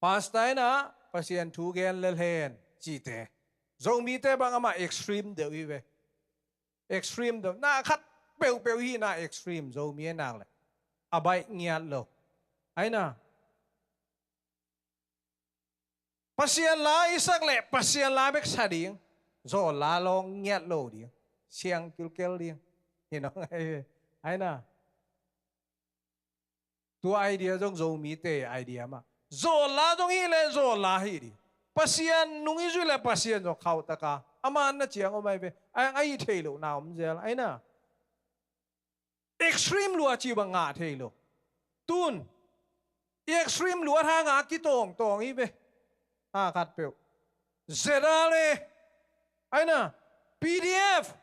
pastor in ah Pasian thu gen lel hen cihte, Zomite bang amah extreme deuh hi ve. Extreme deuh, na khat peuhpeuh hi na, extreme Zomi ahih nak leh a baih ngiat lo, ahi na. Pasian la i sak leh Pasian la bek sa ding, zawl la lawng ngiat lo ding, siang kilkel ding, hi nong, ahi na. Tua idea zong Zomite idea mah. Zawl la zong hi leh zawl la hi ding. Pasian nung i zuih leh Pasian zong khauh taka a manna ciang om ahi ve. Ahi, ahi thei lo na om zel, ahi na. Extreme lua ci bang ngah thei lo. Tun i extreme lua hang a kitawngtawng hi ve. A khat peuh Z R A, ahi na, P D F,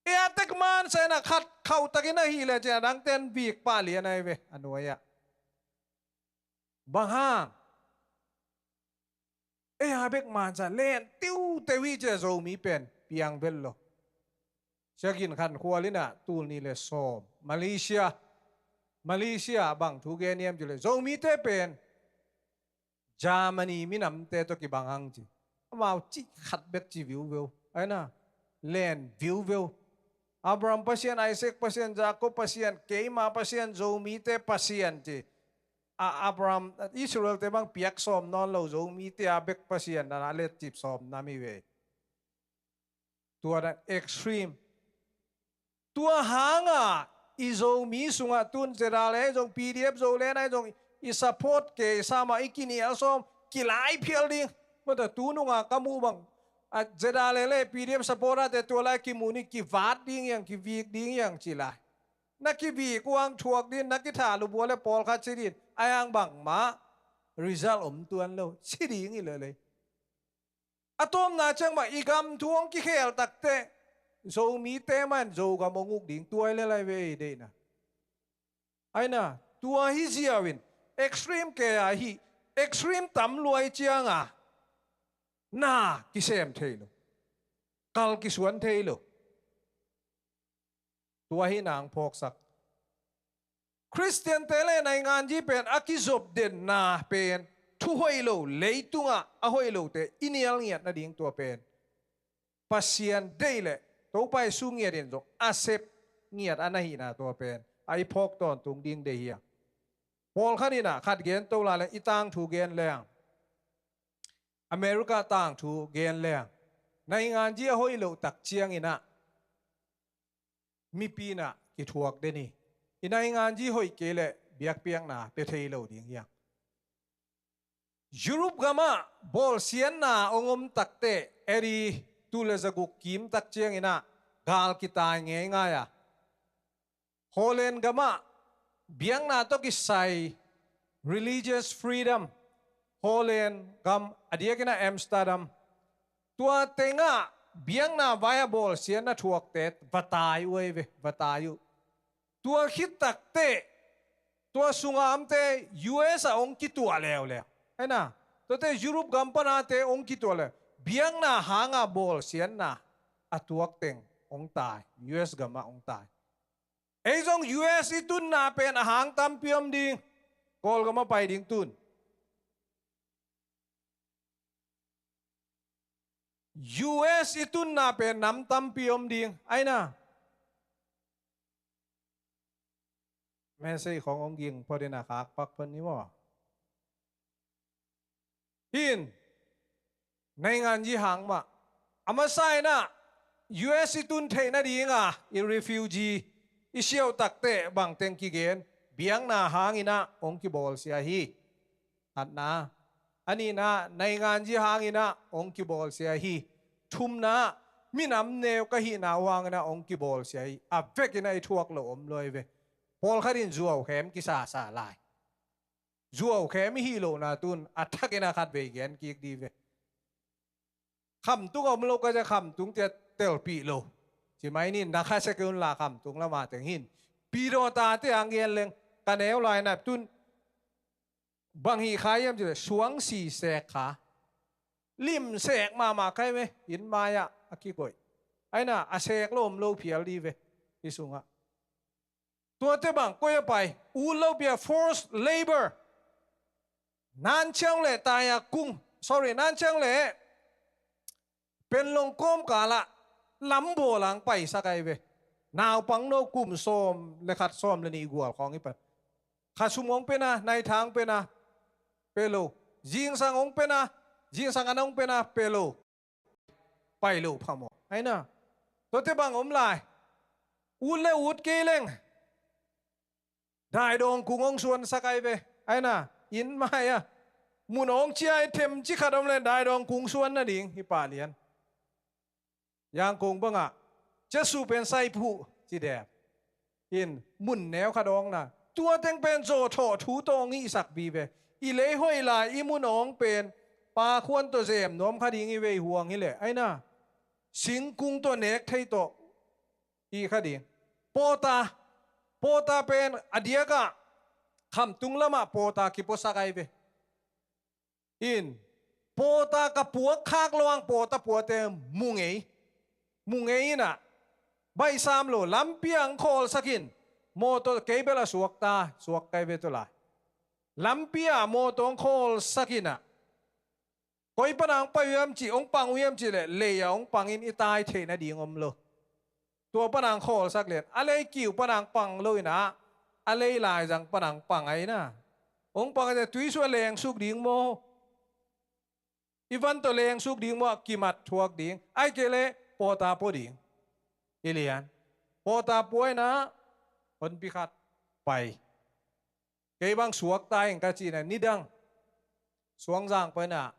ei a tek man sa in ah khat khauh takin ahi leh ci-in a dangten vik pah lian ahi ve a nuai ah. Bang hang? Ei a bek man sa, len tiuteu hi ci-a Zomi pen piang vet lo. Sia Gin Khan Khual in ah tul nih leh sawm, Malaysia, Malaysia bang thu gen hiam cih leh Zomite pen Germany minamte tawh kibang hang ci. Amau cih khat bek ci viuveu, ahi na, len viuveu. Abraham Pasian, Isaac Pasian, Jacob Pasian, keima Pasian, Zomite Pasian ci. A, Abraham, Israelte bang piak sawm nawn lo, Zomite a bek Pasian na a letcip sawm nam hi ve. Tua dan extreme. Tua hang a i Zomi sungah tun Z R A ahi zong, P D F Zoland ahi zong, i support kei sa mah i kinial sawm, kilai phial ding. Mata tu nung a ka muh bang a Z R A leh P D F supporterte tua lai kimu ni, kivat ding hi hang, kivik ding hi hang ci lai. Na kivik uh hang thuak ding, na kithat uh bua leh pawlkhat si ding, ahi hang bangmah result om tuan lo, si ding hi lel hi. A tawpna ciang mah i gam thu hong kikhel takteh Zomite mah in Zogam hong uk ding, tua hi lel ahi ve i deihna. Ahi na, tua hi ziau in extreme kei a hi, extreme tam lua i ciang a na kisem thei lo, kal kisuan thei lo. Tua hi nang phawksak. Khristiante leh nainganzi pen a kizop denna pen thu hoih lo, leitungah a hoih lote i nial ngiat nading tua pen Pasian deih leh Topa Jesu ngiat in zong a sep ngiat a na hihna tua pen a i phawk tawntung ding deih hi a. Pawlkhat in ah khat gen to lai leng, i tangthu gen leng, America tangthu gen leng, nainganzi a hoih loh tak ciangin ah mipi in ah kithuak den hi. I nainganzi hoih kei leh biakpiakna pia thei lo ding hi a. Europe gamah bawlsiatna hong om takteh, A D tul le zaguk kim tak ciangin ah gal kitai ngeingai a. Holland gamah biakna tawh kisai religious freedom, Holland gam a diakin ah Amsterdam, tua tengah biakna vai-ah bawlsiatna thuakte va tai uh ei ve, va tai uh. Tua khit takteh tua sungah omte U S ah hong kituah leuleu. Aina, tuate Europe gam panate hong kituah leuleu. Biakna hanga bawlsiatna a tuak teng hong tai, U S gamah hong tai. Ei zong U S i tunna pen a hang tampi om ding. Kawlgam a pai ding tun. U S i tunna pen nam tampi om ding. Aina. Message khong hong ging phot in a khak pak phot ni maw. Hin, nainganzi hang mah. A masa in ah U S i tun theih nadinga i refugee i siauh takteh bangteng kigen, biakna hangin ah hong kibawlsia hi. Khatna. A nihna, nainganzi hangin ah hong kibawlsia hi. Thumna, minam neu ka hihna uh hangin ah hong kibawlsia hi. A vekin ah i thuak loh om lo ei ve. Pawlkhat in zuaukhem kisasa lai. Zuaukhem i hih lohna tun a thakin a khatvei gen kik di ve. Khamtung a om lo ka zia, khamtung tia telpih lo. Ci mai ni, na khasia kei un la khamtung lama teng hin. Pidawta te ang gen leng, ka neu lai na tun bang hih kha hiam ci leh, suang si sek kha. Lim sek mahmah kha ei ve, inn mai-ah a kikoih. Aina, a sek lo om lo phial di ve, i sungah. Tuate bang koi a pai, ut lo pia, forced labor. Nan ciang le tai a kung, sorry, nan ciang le Penlong kawmkal ah lambawl ang paisak ahi ve. Naupang no kum sawm le khat, sawm le nih gual khawng hi pan. Khasum hong pia na, naithang hong pia na, pe lo. Zingsang hong pia na, zingsang an hong pia na, pe lo. Pai lo phamawh. Aina. Tuate bang om lai. Ut le ut kei leng. Daidawng kung hong suansak ahi ve. Aina. Inn mai-ah mun hong ciah i them ci khat om le daidawng kung suan nading hi pah lian. Yangkong bangah, Jesu pen saiphuh ci dep. In, mun neu khat awngna. Tua teng pen zawhthawh thu tawh hong hihsak vive. I lei hoih lai i mun awng pen, pa khuan tawh zem nuam kha ding i vei huang hileh. Aina, singkung tawh nek thei tawh. I kha ding. Pawta, pawta pen, a diakah, khamtung lamah pawta kipuasak ahi ve. In, pawta ka puak khak lo ang pawta puate mu ngei. Mu ngei inah, baihsam lo, lampi ang khawlsak in, mawtaw kei bel a suakta, suak kai ve tua lai. Lampi ah mawtaw ang khawlsak inah, koi pana ang pai uh hiam cih, hong pang uh hiam cih leh, lei ah hong pangin i tai theih nading om lo. Tua pana ang khawlsak lian. A lei kiu pana ang pang lo inah, a lei laizang pana ang pang a inah. Hong pang a tuisuah lengsuk ding maw? I van tawh lengsuk ding maw? Kimat thuak ding. Ai kei leh pawta pua ding. I lian. Pawta pua inah, honpi khat pai. Kei bang suakta ing ka cihna, nidang Suangzang paina,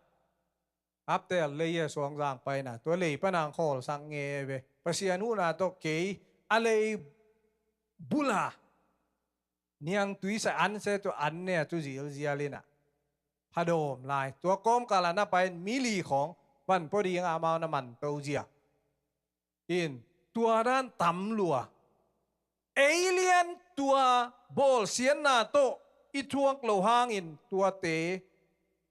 Aptel lei a Suangzang paina, tua lei pana ang khawlsak nge ve. Pasian huhna tawh kei a lei bula niangtui sa an se tu an ne a tu zilzial inah, phadawm lai. Tua kawmkal ah na pai in mi li khawng van pua ding a, amau na manto zia. In, tua dan tam lua. Ei lian tua bawlsiatna tawh i tuak lo hangin tuate,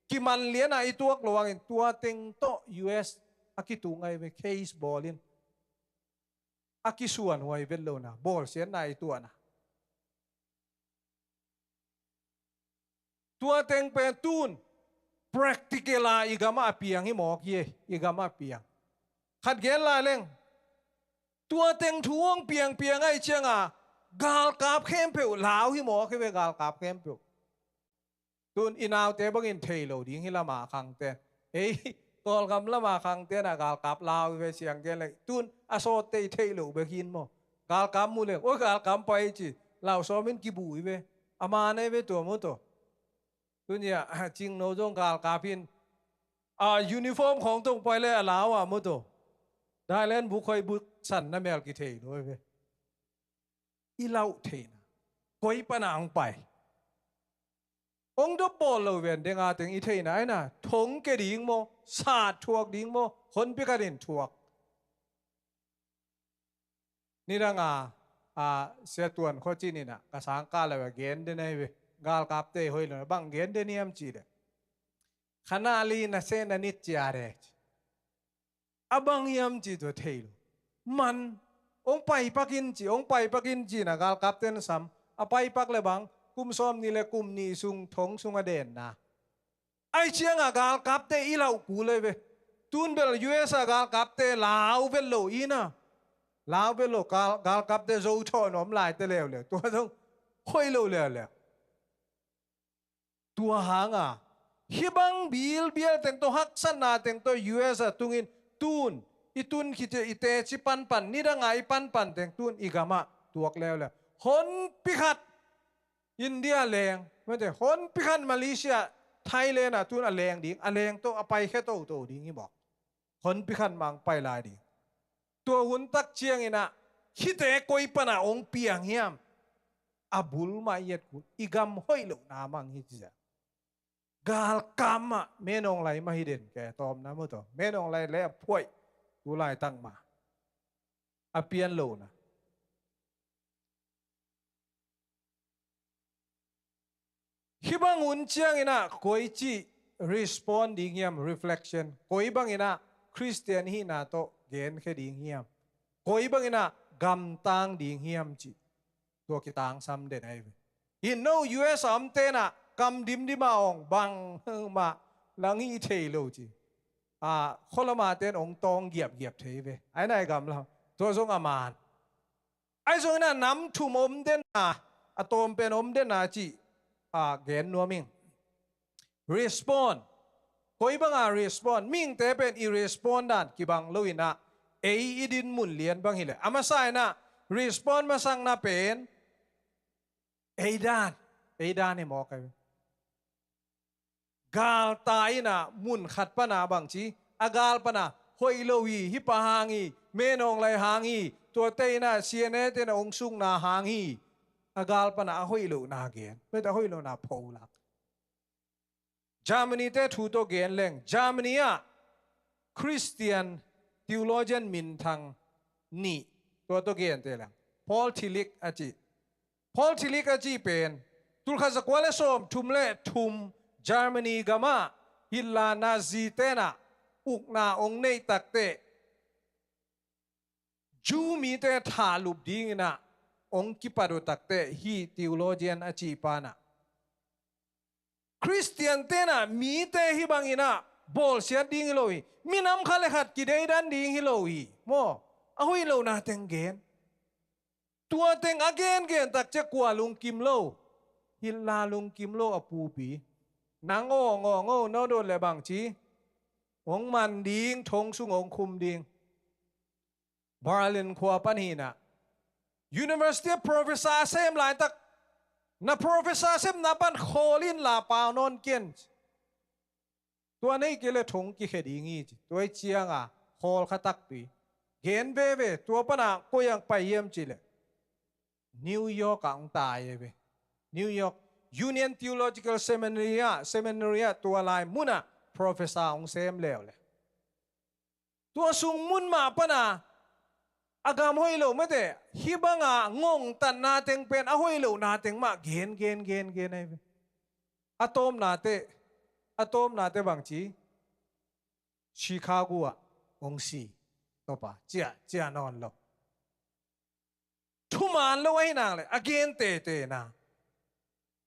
kiman liana i tuak lo hangin tua teng tawh U S a kitung ahi ve, case bawlin. A kisuanhuai vet lohna, bawlsiatna i tuahna. Tua teng pen tun practical a i gamah a piang hi mawk hi, i gamah a piang. Khat gen lai leng, tua teng thu hong piangpiang ahi cianga, Galkap khempeuh lau hi mawk hi ve, galkap khempeuh. Tun i naute bangin thei lo ding hi lama khangte. Ei, Kawlgam lama khangte na galkap lau hi ve, siang gen le. Tun a sawtte i theih lo bek hin maw. Galkap mu le, oi, galkap pai ci. Lau sawmin kibu hi ve. A man ei ve tua mu tawh. Tun ia, Cingno zong galkap hin. A uniform khawng tong pai le a lau a mu tawh. Thailand buk khoi buk san na mel kithei lo hi ve. I lauh theihna. Koi pana hong pai. Hong dop bawl lo ven denga teng i theihna aina. Thong ke ding maw, sat thuak ding maw, honpi khat in thuak. Nidanga, a, Sia Tuan Khua Cin ina, ka sangkah lo a gen den ahi ve. Galkapte hoih lo, bang gen den hiam ci le. Khanali na se na nit cia de. A bang hiam ci tua thei lo. Man, hong paipak in ci, hong paipak in ci na galkapte na sam. A paipak le bang, kum sawm ni le kum ni sung, thong sung a denna. Ai cianga galkapte i lauh kul ei ve. Tun bel U S a galkapte lau vet lo ina. Lau vet lo gal, galkapte zo thawh nuam laite leuleu. Tua zong hoih lo leuleu. Tua hanga. Hih bang bilbial teng tawh haksatna teng tawh U S a tungin tun. I tun khit i teci panpan. Nidanga i panpan teng tun i gamah. Tuak leuleu. Honpi khat. India leng, mate, honpi khat Malaysia, Thailand a tun a leng ding, a leng tawh a paikhia toto ding hi bawk. Honpi khat mang pai lai ding. Tua hun tak ciangina, khite koi pana hong piang hiam. A bul mah i et kul, i gam hoih lohna mang hi ci. Galkap mah, Min Aung Hlaing mah hi den ke, tawmna mu tawh. Min Aung Hlaing le a phuaih, tu laitak mah. A pian lohna. Hih bang hun ciangina, koi ci respond ding hiam, reflection. Koi bangina, Khristian hihna tawh genkhia ding hiam. Koi bangina, gamtang ding hiam ci. Tua kitangsam den ahi ve. Hin no U S a omtena, kam dimdima ong, bang, mah, lang hi thei lo ci. A, kholama ten ong tawng giapgiap thei ve. Ai nai gamlam. Tua zong a man. Ai zong ina nam thum om den a, a tawm pen om den a ci, a, gen nuam ing. Respond. Koi banga respond. Mihingte pen i respond dan kibang lo ina. Ei i din mun lian bang hi le. A masa ina respond masakna pen. Ei dan. Ei dan hi mawk ai. Galta ina mun khat pana bangci, a gal pana hoih lo hi, hih pa hang hi, Min Aung Hlaing hang hi, tuate ina C N A te na ong sukna hang hi, a gal pana a hoih lohna gen, beta hoih lohna pholak. Germany te thu tawh gen leng, Germany ah Christian theologian minthang nih tua tawh gente leng. Paul Tillich a ci. Paul Tillich a ci pen. Tulkhat zakua le sawm thum le thum Germany gamah Hitler Nazi tenah ukna ong neih takte Jew mite thahlup dinginah ong kipat uh takte hih theologian a ci panah Khristian tenah mite hih banginah bawlsiat ding hi lo hi. Minam khat le khat kideidan ding hi lo hi. Maw, a hoih lohna teng gen. Tua teng a gengen takciah kua lungkim lo? Hitler lungkim lo a pupi. Nang aw, ngaw, ngaw, no dot le bangci. Hong man ding, thong sung hong khum ding. Berlin khua pan hinah University of Professor a sem laitak na professor semna pan khawl in la pau nawn ken. Tua nei kei le thong kikhia ding hi ci. Tua hi cianga khawl kha takpi. Gen veve tua pana koi ang pai hiam ci le New York ah hong tai e ve. New York Union Theological Seminary ah, seminary ah tua lai munah professor hong sem leuleu. Tua sung mun mah pana a gam hoih lo mate, hih banga ngongtatna teng pen a hoih lohna teng mah gen, gen, gen, gen ahi ve. A tawmnate, a tawmnate bangci Chicago ah hong si. Topa, ciah, ciah nawn lo. Thuman lo ahi nang le a gen tete na.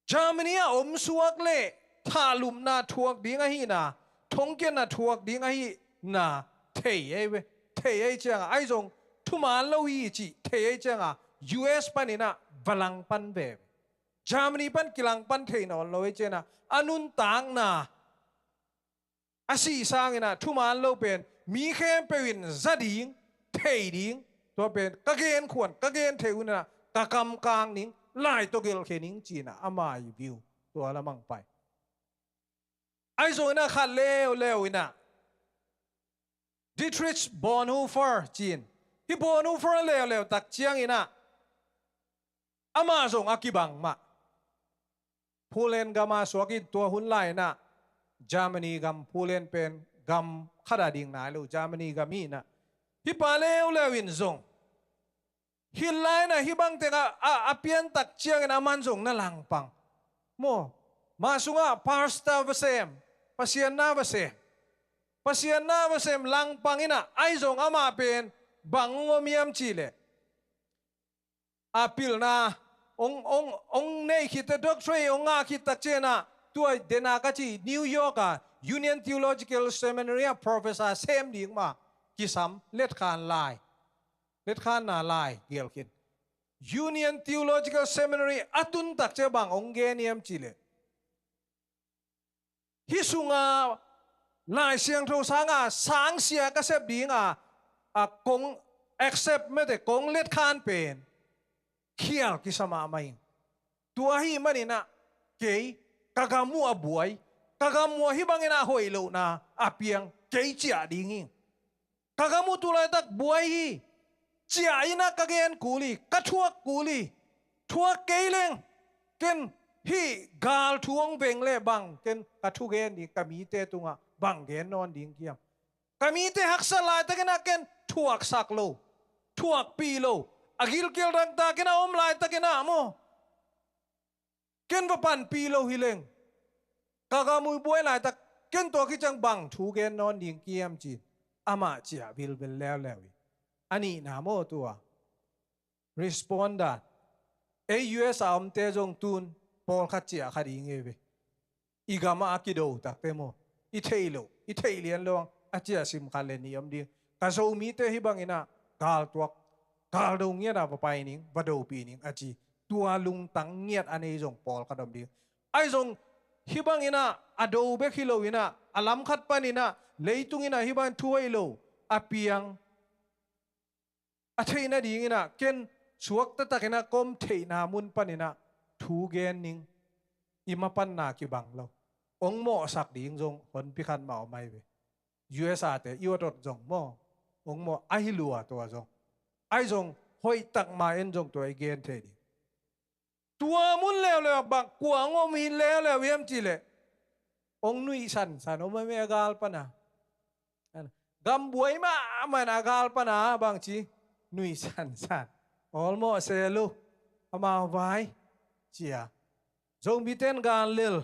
Germany ah omsuak le thahlupna thuak ding ahina, thongkiatna thuak ding ahina thei ei ve. Thei ei cianga ai zong thuman lo hi ci thei ei cianga U S paninah va langpan ve. Germany pan kilangpan thei nawn lo hi cianah a nuntakna a sih sanginah thuman lo pen mi khempeuh in za ding, thei ding, tua pen ka gen khuan ka gen thei unah ka kamkang ning, lai tawh gelhkhia ning cinah ama i view tua lamang pai. Ahi zongin a khat leuleu inah Dietrich Bonhoeffer cin, hih Bonhoeffer leuleu tak cianginah amah zong a kibang mah. Poland gam a suak in tua hun lai inah Germany gam, Poland pen gam khat a ding nai lo, Germany gam hi inah hih pa leuleu in zong hih lai inah hih bang tengah a, a piantak ciangin aman zong na langpang maw. Mah sungah pastor va sem, Pasian na va sem, Pasian na va sem langpang inah ahi zong amah pen bang hong om hiam cihleh a pilna hong, hong, hong nei khit a doctorate hong ngah khit tak cianah tua dena ka ci New York a Union Theological Seminary a professor sem ding mah kisam, letkhan lai, letkhanna lai gelkhin. Union Theological Seminary a tun tak ciah bang hong gen hiam cihleh hih sunga Lai Siangtho sanga sangsia ka sep dinga a kong accept mete kong letkhan pen khial kisa mahmah ing. Tua ahih maninah kei ka gam uh a buai, ka gam uh a hih banginah hoih lohna a piang kei ciah ding ing. Ka gam uh tu laitak buai hi. Ciah inah ka gen kul hi, ka thuak kul hi. Thuak kei leng ken hih gal thu hong veng le bang ken ka thugen ding, ka mite tungah bang gen nawn ding kiam. Ka mite haksat laitakinah ken thuaksak lo, thuakpih lo. A gilkial dangtakinah om laitakinah maw, ken va panpih lo hi leng, ka gam uh buai laitak ken tua kiciang bang thu gen nawn ding kiam cin amah ciah vilvel leuleu hi. A nihna maw tua responder, ei U S a omte zong tun pawlkhat ciah kha ding hi ve. I gamah a kido takte maw, i theih loh, i theih lian lo ang a ciah sim khat le nih om ding. Ka Zomite hih banginah galtuak, galdo ngiatah va pai ning, va dopih ning a ci. Tua lungtang ngiat a nei zong pawlkhat om ding. Ahi zong hih banginah a do bek hi loinah a lamkhat paninah leitunginah hih bangin thu hoih lo a piang a theih nadinginah ken suak taktakinah ka om theihna mun paninah thu gen ning, i mapanna kibang lo. Hong mawhsak ding zong honpi khat mah om ahi ve. U S a te i awt awt zong maw, hong mawh ahi lua tua zong. Ahi zong hoihtak ma en zong tua i gen thei ding. Tua mun leuleu bang kua hong om hi leuleu hiam cihleh hong nuih sansan om a meh a gal pana. Gam buai mahmah in a gal pana bangci nuih sansan. Awlmawh sel uh amau vai cia. Zomiten gan lel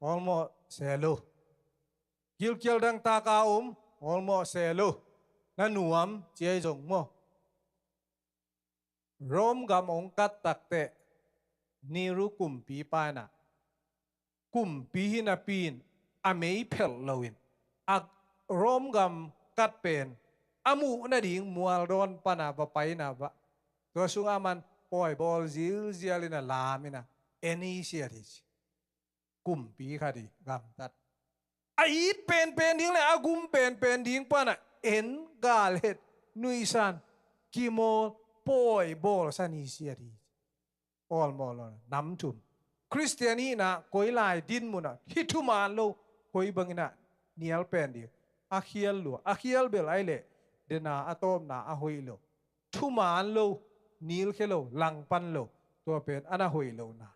awlmawh sel uh. Gilkial dangtak a om awlmawh sel uh. Na nuam cia i zong maw? Rome gam hong kat takteh Nero kumpipa inah kumpi hi napi in a mei phelh loin a Rome gam kat pen a muh nading mualdawn pana va pai inah va, tua sungah man pawi bawl zilzial inah lam inah en hi siat hi ci. Kumpi khat hi gamtat. A it penpen ding le a gum penpen ding pana en, gal het, nuihsan, kimawl, pawi bawlsan hi siat hi. Awlmawh lo nam thum. Khristian hihna koi lai din munah hih thuman lo koi banginah nial pen ding. A khial lua, a khial bel ai leh dena a tawpna a hoih lo. Thuman lo, nilkhia lo, langpan lo, tua pen ana hoih lo na.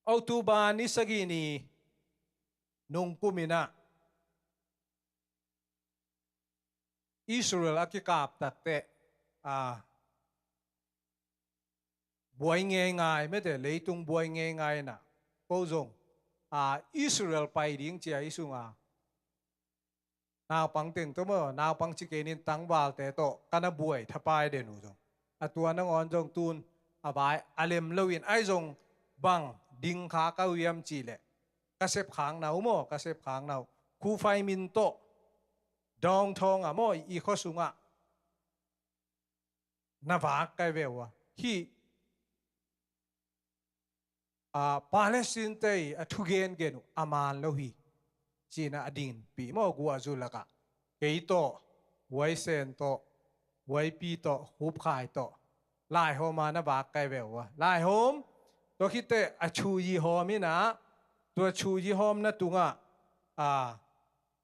October ni sagih ni nungkum inah Israel a kikap takteh a buai ngeingai mete, leitung buai ngeingai inah ko zong a Israel pai ding cia i sunga naupang teng tawh maw, naupang ci kei nin tangvalte tawh ka na buai thapai den uh zong a tua nangawn zong tun a vai a lem loin ai zong bang ding kha ka uh hiam cihleh ka sepkhakna uh maw, ka sepkhakna uh Kufai Min tawh Downtown ah maw, i khua sungah na vak kai ve uh a, hih, a, Palestine te i a thugen gen uh a man lo hi, ci-in a dingpih maw, guahzu lakah. Kei tawh, Huai Sen tawh, Huai Pi tawh, Hup Khai tawh, laihawm a na vak kai ve uh a. Laihawm, tua khit teh a chuyi hawm in a, tua chuyi hawmna tungah, a,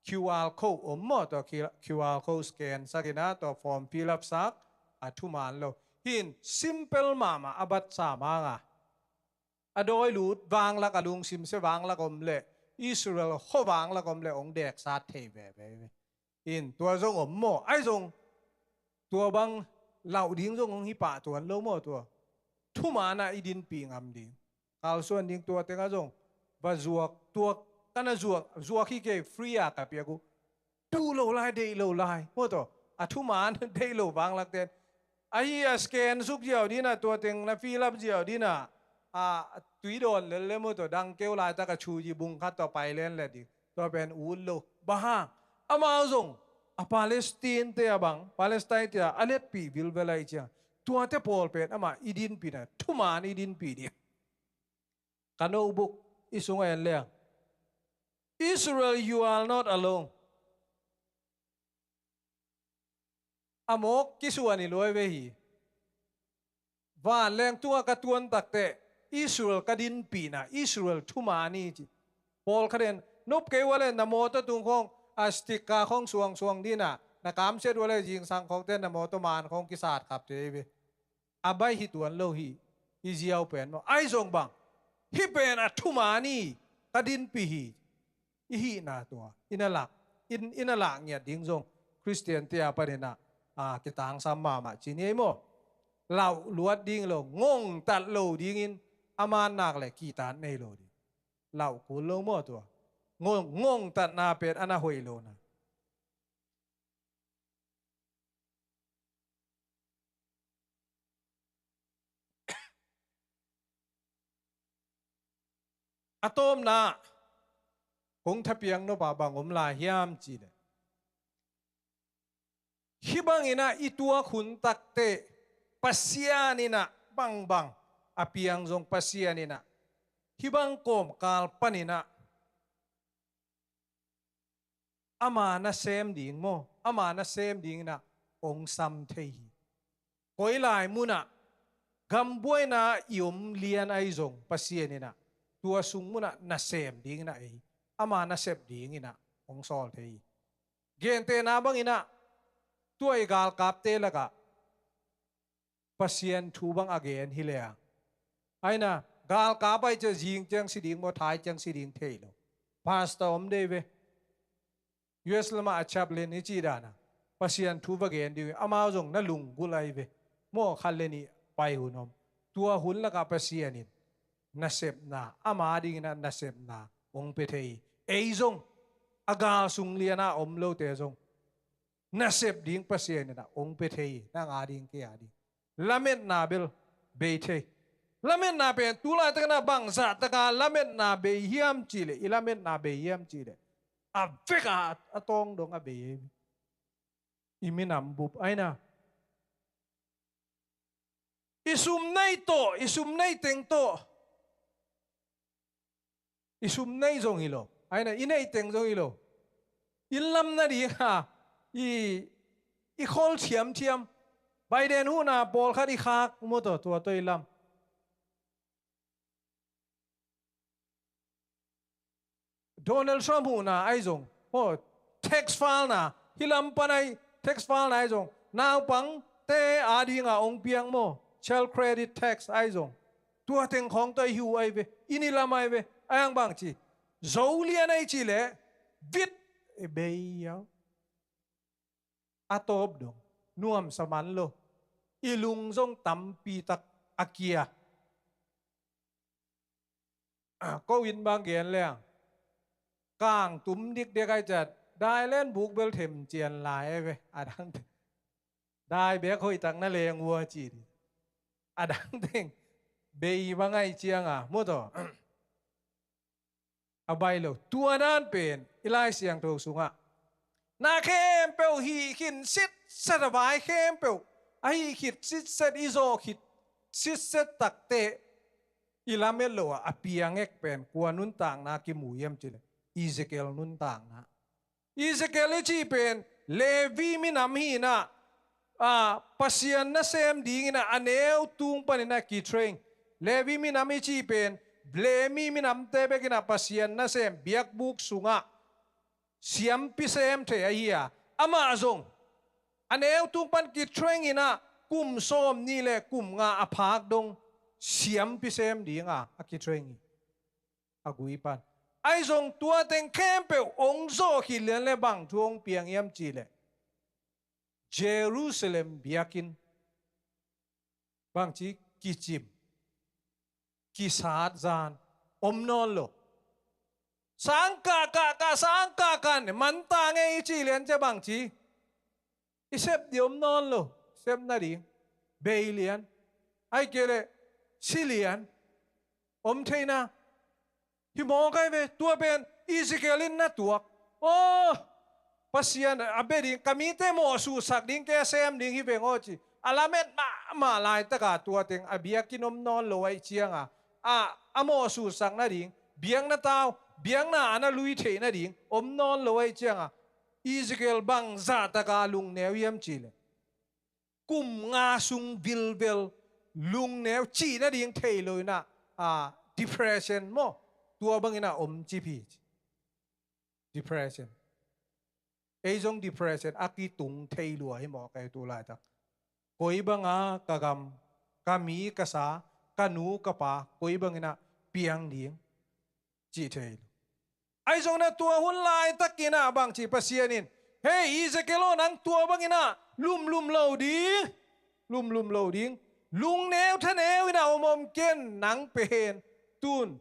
QR code om maw, tua QR code scan sak in a, tua form fill up sak, a thuman lo. Hih in simple mahmah a bat sa mang a. A dawi lut vanglak, a lungsim sia vanglak om leh, Israel khua vanglak om leh hong deksat thei veve. Hih in tua zong om maw, ahi zong tua bang lauh ding zong hong hi pah tuan lo maw tua. Thuman ah i dinpih ngam ding. Kalsuan ding tua tengah zong va zuak, tua ka na zuak, zuak hi kei, free a ka piak uh. Duh lo lai, deih lo lai maw tua. A thuman deih lo vanglak ten. Ahi a scan suk ziau ding a, tua teng na fill up ziau ding a, a, tui dawn lel le maw tua, dang keu laitak a chuyi bung khat tawh pai len le ding. Tua pen ut lo. Bang hang, amau zong a Palestine te a bang, Palestine te a a letpih vilvel ahih ciang, tuate pawl pen amah i dinpihna, thuman i dinpih ding. Ka notebook i sungah en leng, Israel, you are not alone. A mawk kisuan hi luai ve hi. Vanleng tungah ka tuan tak teh, Israel ka dinpihna, Israel thuman hi ci. Pawlkhat in nop kei uh a leh na mawtaw tung khawng a sticker khawng suangsuang ding a, na kamsiat uh a leh zingsang khawng teh na mawtaw man khawng kisat khap thei ve. A baih hi tuan lo hi, i ziau pen maw. Ahi zong bang, hih pen a thuman hi, ka dinpih hi. I hihna tua i na lak, i, i na lak ngiat ding zong Khristian te a panin a, a, kitangsam mahmah ci ni ei maw. Lauh luat ding lo, ngongtat lo dingin a man nak leh kihtak nei lo ding. Lauh kul lo maw tua. Ngong, ngongtatna pen a na hoih lo na. A tawpna, kong thapiak nop a bang om lai hiam cih leh, hih bangin a i tuak hun tak teh, Pasian in a bangbang a piang zong Pasian in a, hih bang kawmkal panin a, ama nasem ding maw, ama nasem dingin a hong sam thei hi. Koi lai mun ah gambuaina i om lian ahi zong Pasian in a, tua sung mun ah nasem dingin a ei, ama nasep dingin a hong sawl thei hi. Gentehna bangin a, tua i galkapte lakah Pasian thu bang a gen hi leh a, aina, galkap ahih ciang zing ciang si ding maw, thai ciang si ding thei lo. Pastor om dei ve. U S lamah a chaplain i cih dan a, Pasian thu va gen ding uh hi, amau zong na lunggulh ahi ve. Maw, khat le nih pai hun om. Tua hun lakah Pasian in nasepna, ama dingin a nasepna hong pia thei hi. Ei zong a gal sung lian a om lote zong nasep ding Pasian in a hong pia thei hi, nang a ding, kei a ding. Lametna bel bei thei. Lametna pen tu laitakin a bangzah taka lametna bei hiam cih leh, i lametna bei hiam cih leh, a vek a, a tawng dong a bei hi. I minam bup aina, i sum nei tawh, i sum nei teng tawh, i sum nei zong hi lo, aina, i nei teng zong hi lo. Inn lam nading a, i, i khol thiamthiam. Biden huhna pawlkhat i khak maw, tua, tua tawh i lam. Donald Trump huhna ahi zong, maw, tax file na, hih lam pan ahi, tax file na ahi zong, naupangte a dingin hong piang maw, child credit tax ahi zong. Tua teng khawng tawh i hi uh ahi ve, i ni lam ahi ve, ahi hang bang ci. Zo lian ahi cih leh, vit, i bei hiau. A tawp dong, nuamsa man lo. I lung zong tampi tak a kia. Ah, ko in bang gen leng, kang tum dikdek ahi ciang, dai len buk bel them cian lai e ve, a dang teng. Dai bek hoih tak na leng ua ci. A dang teng, bei bang ahi ciang a, maw tua. A baih lo. Tua dan pen, i Lai Siangtho sungah, Na khempeuh hih khin sitset a, vai khempeuh a hih khit sitset, i zawh khit sitset takteh i lamet loh a, a piang ek pen kua nuntakna kimu hiam cih leh Ezekiel nuntakna. Ezekiel i cih pen Levi minam hi-in ah, a, Pasian nasem dingin ah a neu tung panin ah kitrain. Levi minam i cih pen Levi minamte bekin ah Pasian nasem biakbuk sungah siampi sem thei ahi a, amah zong a neu tung pan kitrain in ah kum sawmnih le kum nga a phak dong siampi sem ding a, a kitrain hi. A gui pan. Ahi zong tua teng khempeuh hong zawh khit lian leh bang thu hong piang hiam cih leh Jerusalem biakinn bangci kicim, kisat zan om nawn lo. Sang kah kah kah, sang kah kah, ne man ta ngei i cih lian ciang bangci i sep ding om nawn lo. Sep nading bei lian, ahih kei leh si lian om theihna hi mawk ahi ve. Tua pen Ezekiel in na tuak. Aw, Pasian a bia ding, ka mite mawhsutsak ding, kei a sem ding hi veng aw ci. A lamet mahmah laitaka tua teng a biakinn om nawn lo ahih cianga, a, a mawhsutsak nading, biakna tau, biakna a na lui theih nading om nawn lo ahih cianga, Ezekiel bang zahtaka lungneu hiam cih leh kum nga sung vilvel lungneu, cih nading thei lo in ah, a, depression maw, tua bangin ah om cip hi ci. Depression. Ei zong depression a kitung thei lua hi mawk ei tu laitak. Koi banga ka gam, ka mi ka sa, ka nu ka pa koi bangin ah piang ding cih thei lo. Ahi zongin ah tua hun laitakin ah bangci Pasian in, hei Ezekiel aw, nang tua bangin ah lumlum lo ding, lumlum lo ding, lungneu thaneu in ah om om ken, nang pen tun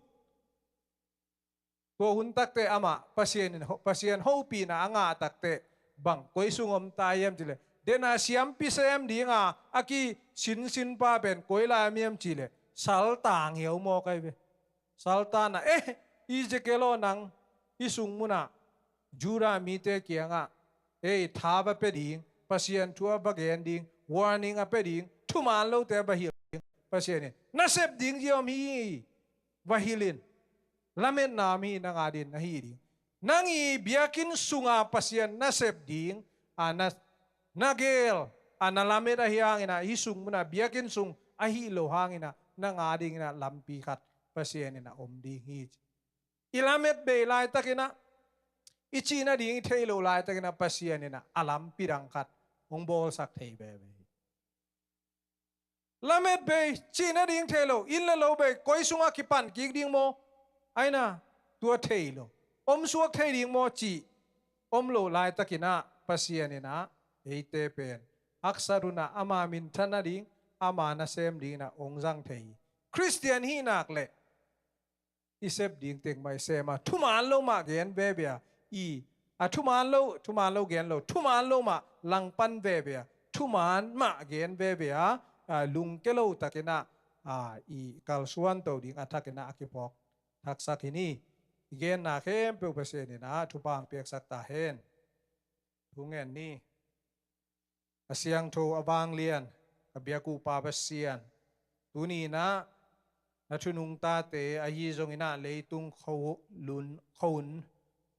tua hun takteh amah Pasian in, Pasian hopihna a ngah takteh bang koi sung om ta hiam cih leh, den a siampi sem dinga a kisinsin pa pen koi lai om hiam cih leh, saltang hiau mawk ahi ve. Saltang a, eh, Ezekiel aw, nang i sung munah Judah mite kiangah, ei, tha va pia ding, Pasian thu a va gen ding, warning a pia ding, thuman lote a va hilh ding, Pasian in na sep ding zia om hi, va hilh in. Lametna om hi, nang adingin na hih ding. Nang i biakinn sunga Pasian na sep ding a na, na gel a, na lamet ahi hangin ah, hih sung munah biakinn sung ahi lo hangin ah, nang adingin ah lampi khat Pasian in ah om ding hi ci. I lamet bei laitakin ah, i cih nading i theih loh laitakin ah, Pasian in ah a lampi dang khat hong bawlsak thei veve hi. Lamet bei, cih nading thei lo, inn le lo bei, koi sungah kipan kik ding maw? Aina, tua thei lo. Om suak thei ding maw cih om loh laitakin ah, Pasian in ah eite pen haksat un ah, ama minthan nading, ama nasem dingin ah hong zang thei hi. Khristian hih nak leh i sep ding teng mah i sem a, thuman lo mah gen veve a, i, a, thuman lo, thuman lo gen lo, thuman lo mah langpan veve a, thuman mah gen veve a, a, lungke lo takin ah, a, i kalsuan to ding a thakin ah a kiphawk thaksak hi ni. I genna khempeuh Pasian in ah thupha hong piaksak ta hen. Thu ngen ni. A siangtho, a vanglian, ka biak uh Pa Pasian, tuni in ah na thu nungtate ahi zongin ah, leitung khuahun, khuahun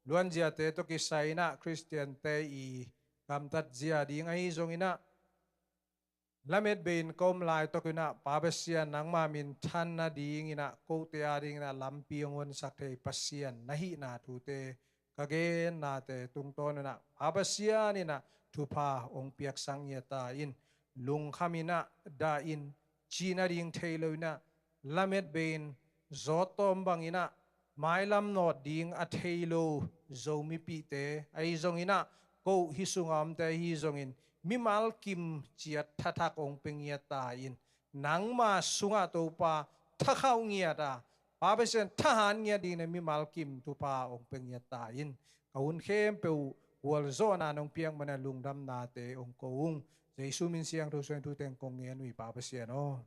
luanziate tawh kisai in ah Khristiante i gamtat zia ding ahi zongin ah, lamet bei-in ka om laitakin ah, Pa Pasian, nangma minthan nadingin ah, kote adingin ah lampi hong honsak thei Pasian na hihna thute ka gennate tungtawn un ah, Pa Pasian in ah thupha hong piaksak ngiat ta in. Lungkham in ah dah in, cih nading thei lo in ah, lamet bei-in zawt tawm bangin ah, mailam nawt ding a thei lo Zomipihte ahi zongin ah, ko hih sunga omte ahi zongin, mimal kim ciat thathak hong pia ngiat ta in. Nangma sungah Topa thakhauh ngiat a, Pa Pasian, thahat ngiat dingin ah mimal kim thupha hong pia ngiat ta in. Ka hun khempeuh gualzawhna nong piak manin ah lungdamnate hong ko ung. Jesu min siangtho suangin thu teng kong ngen uh hi, Pa Pasian aw.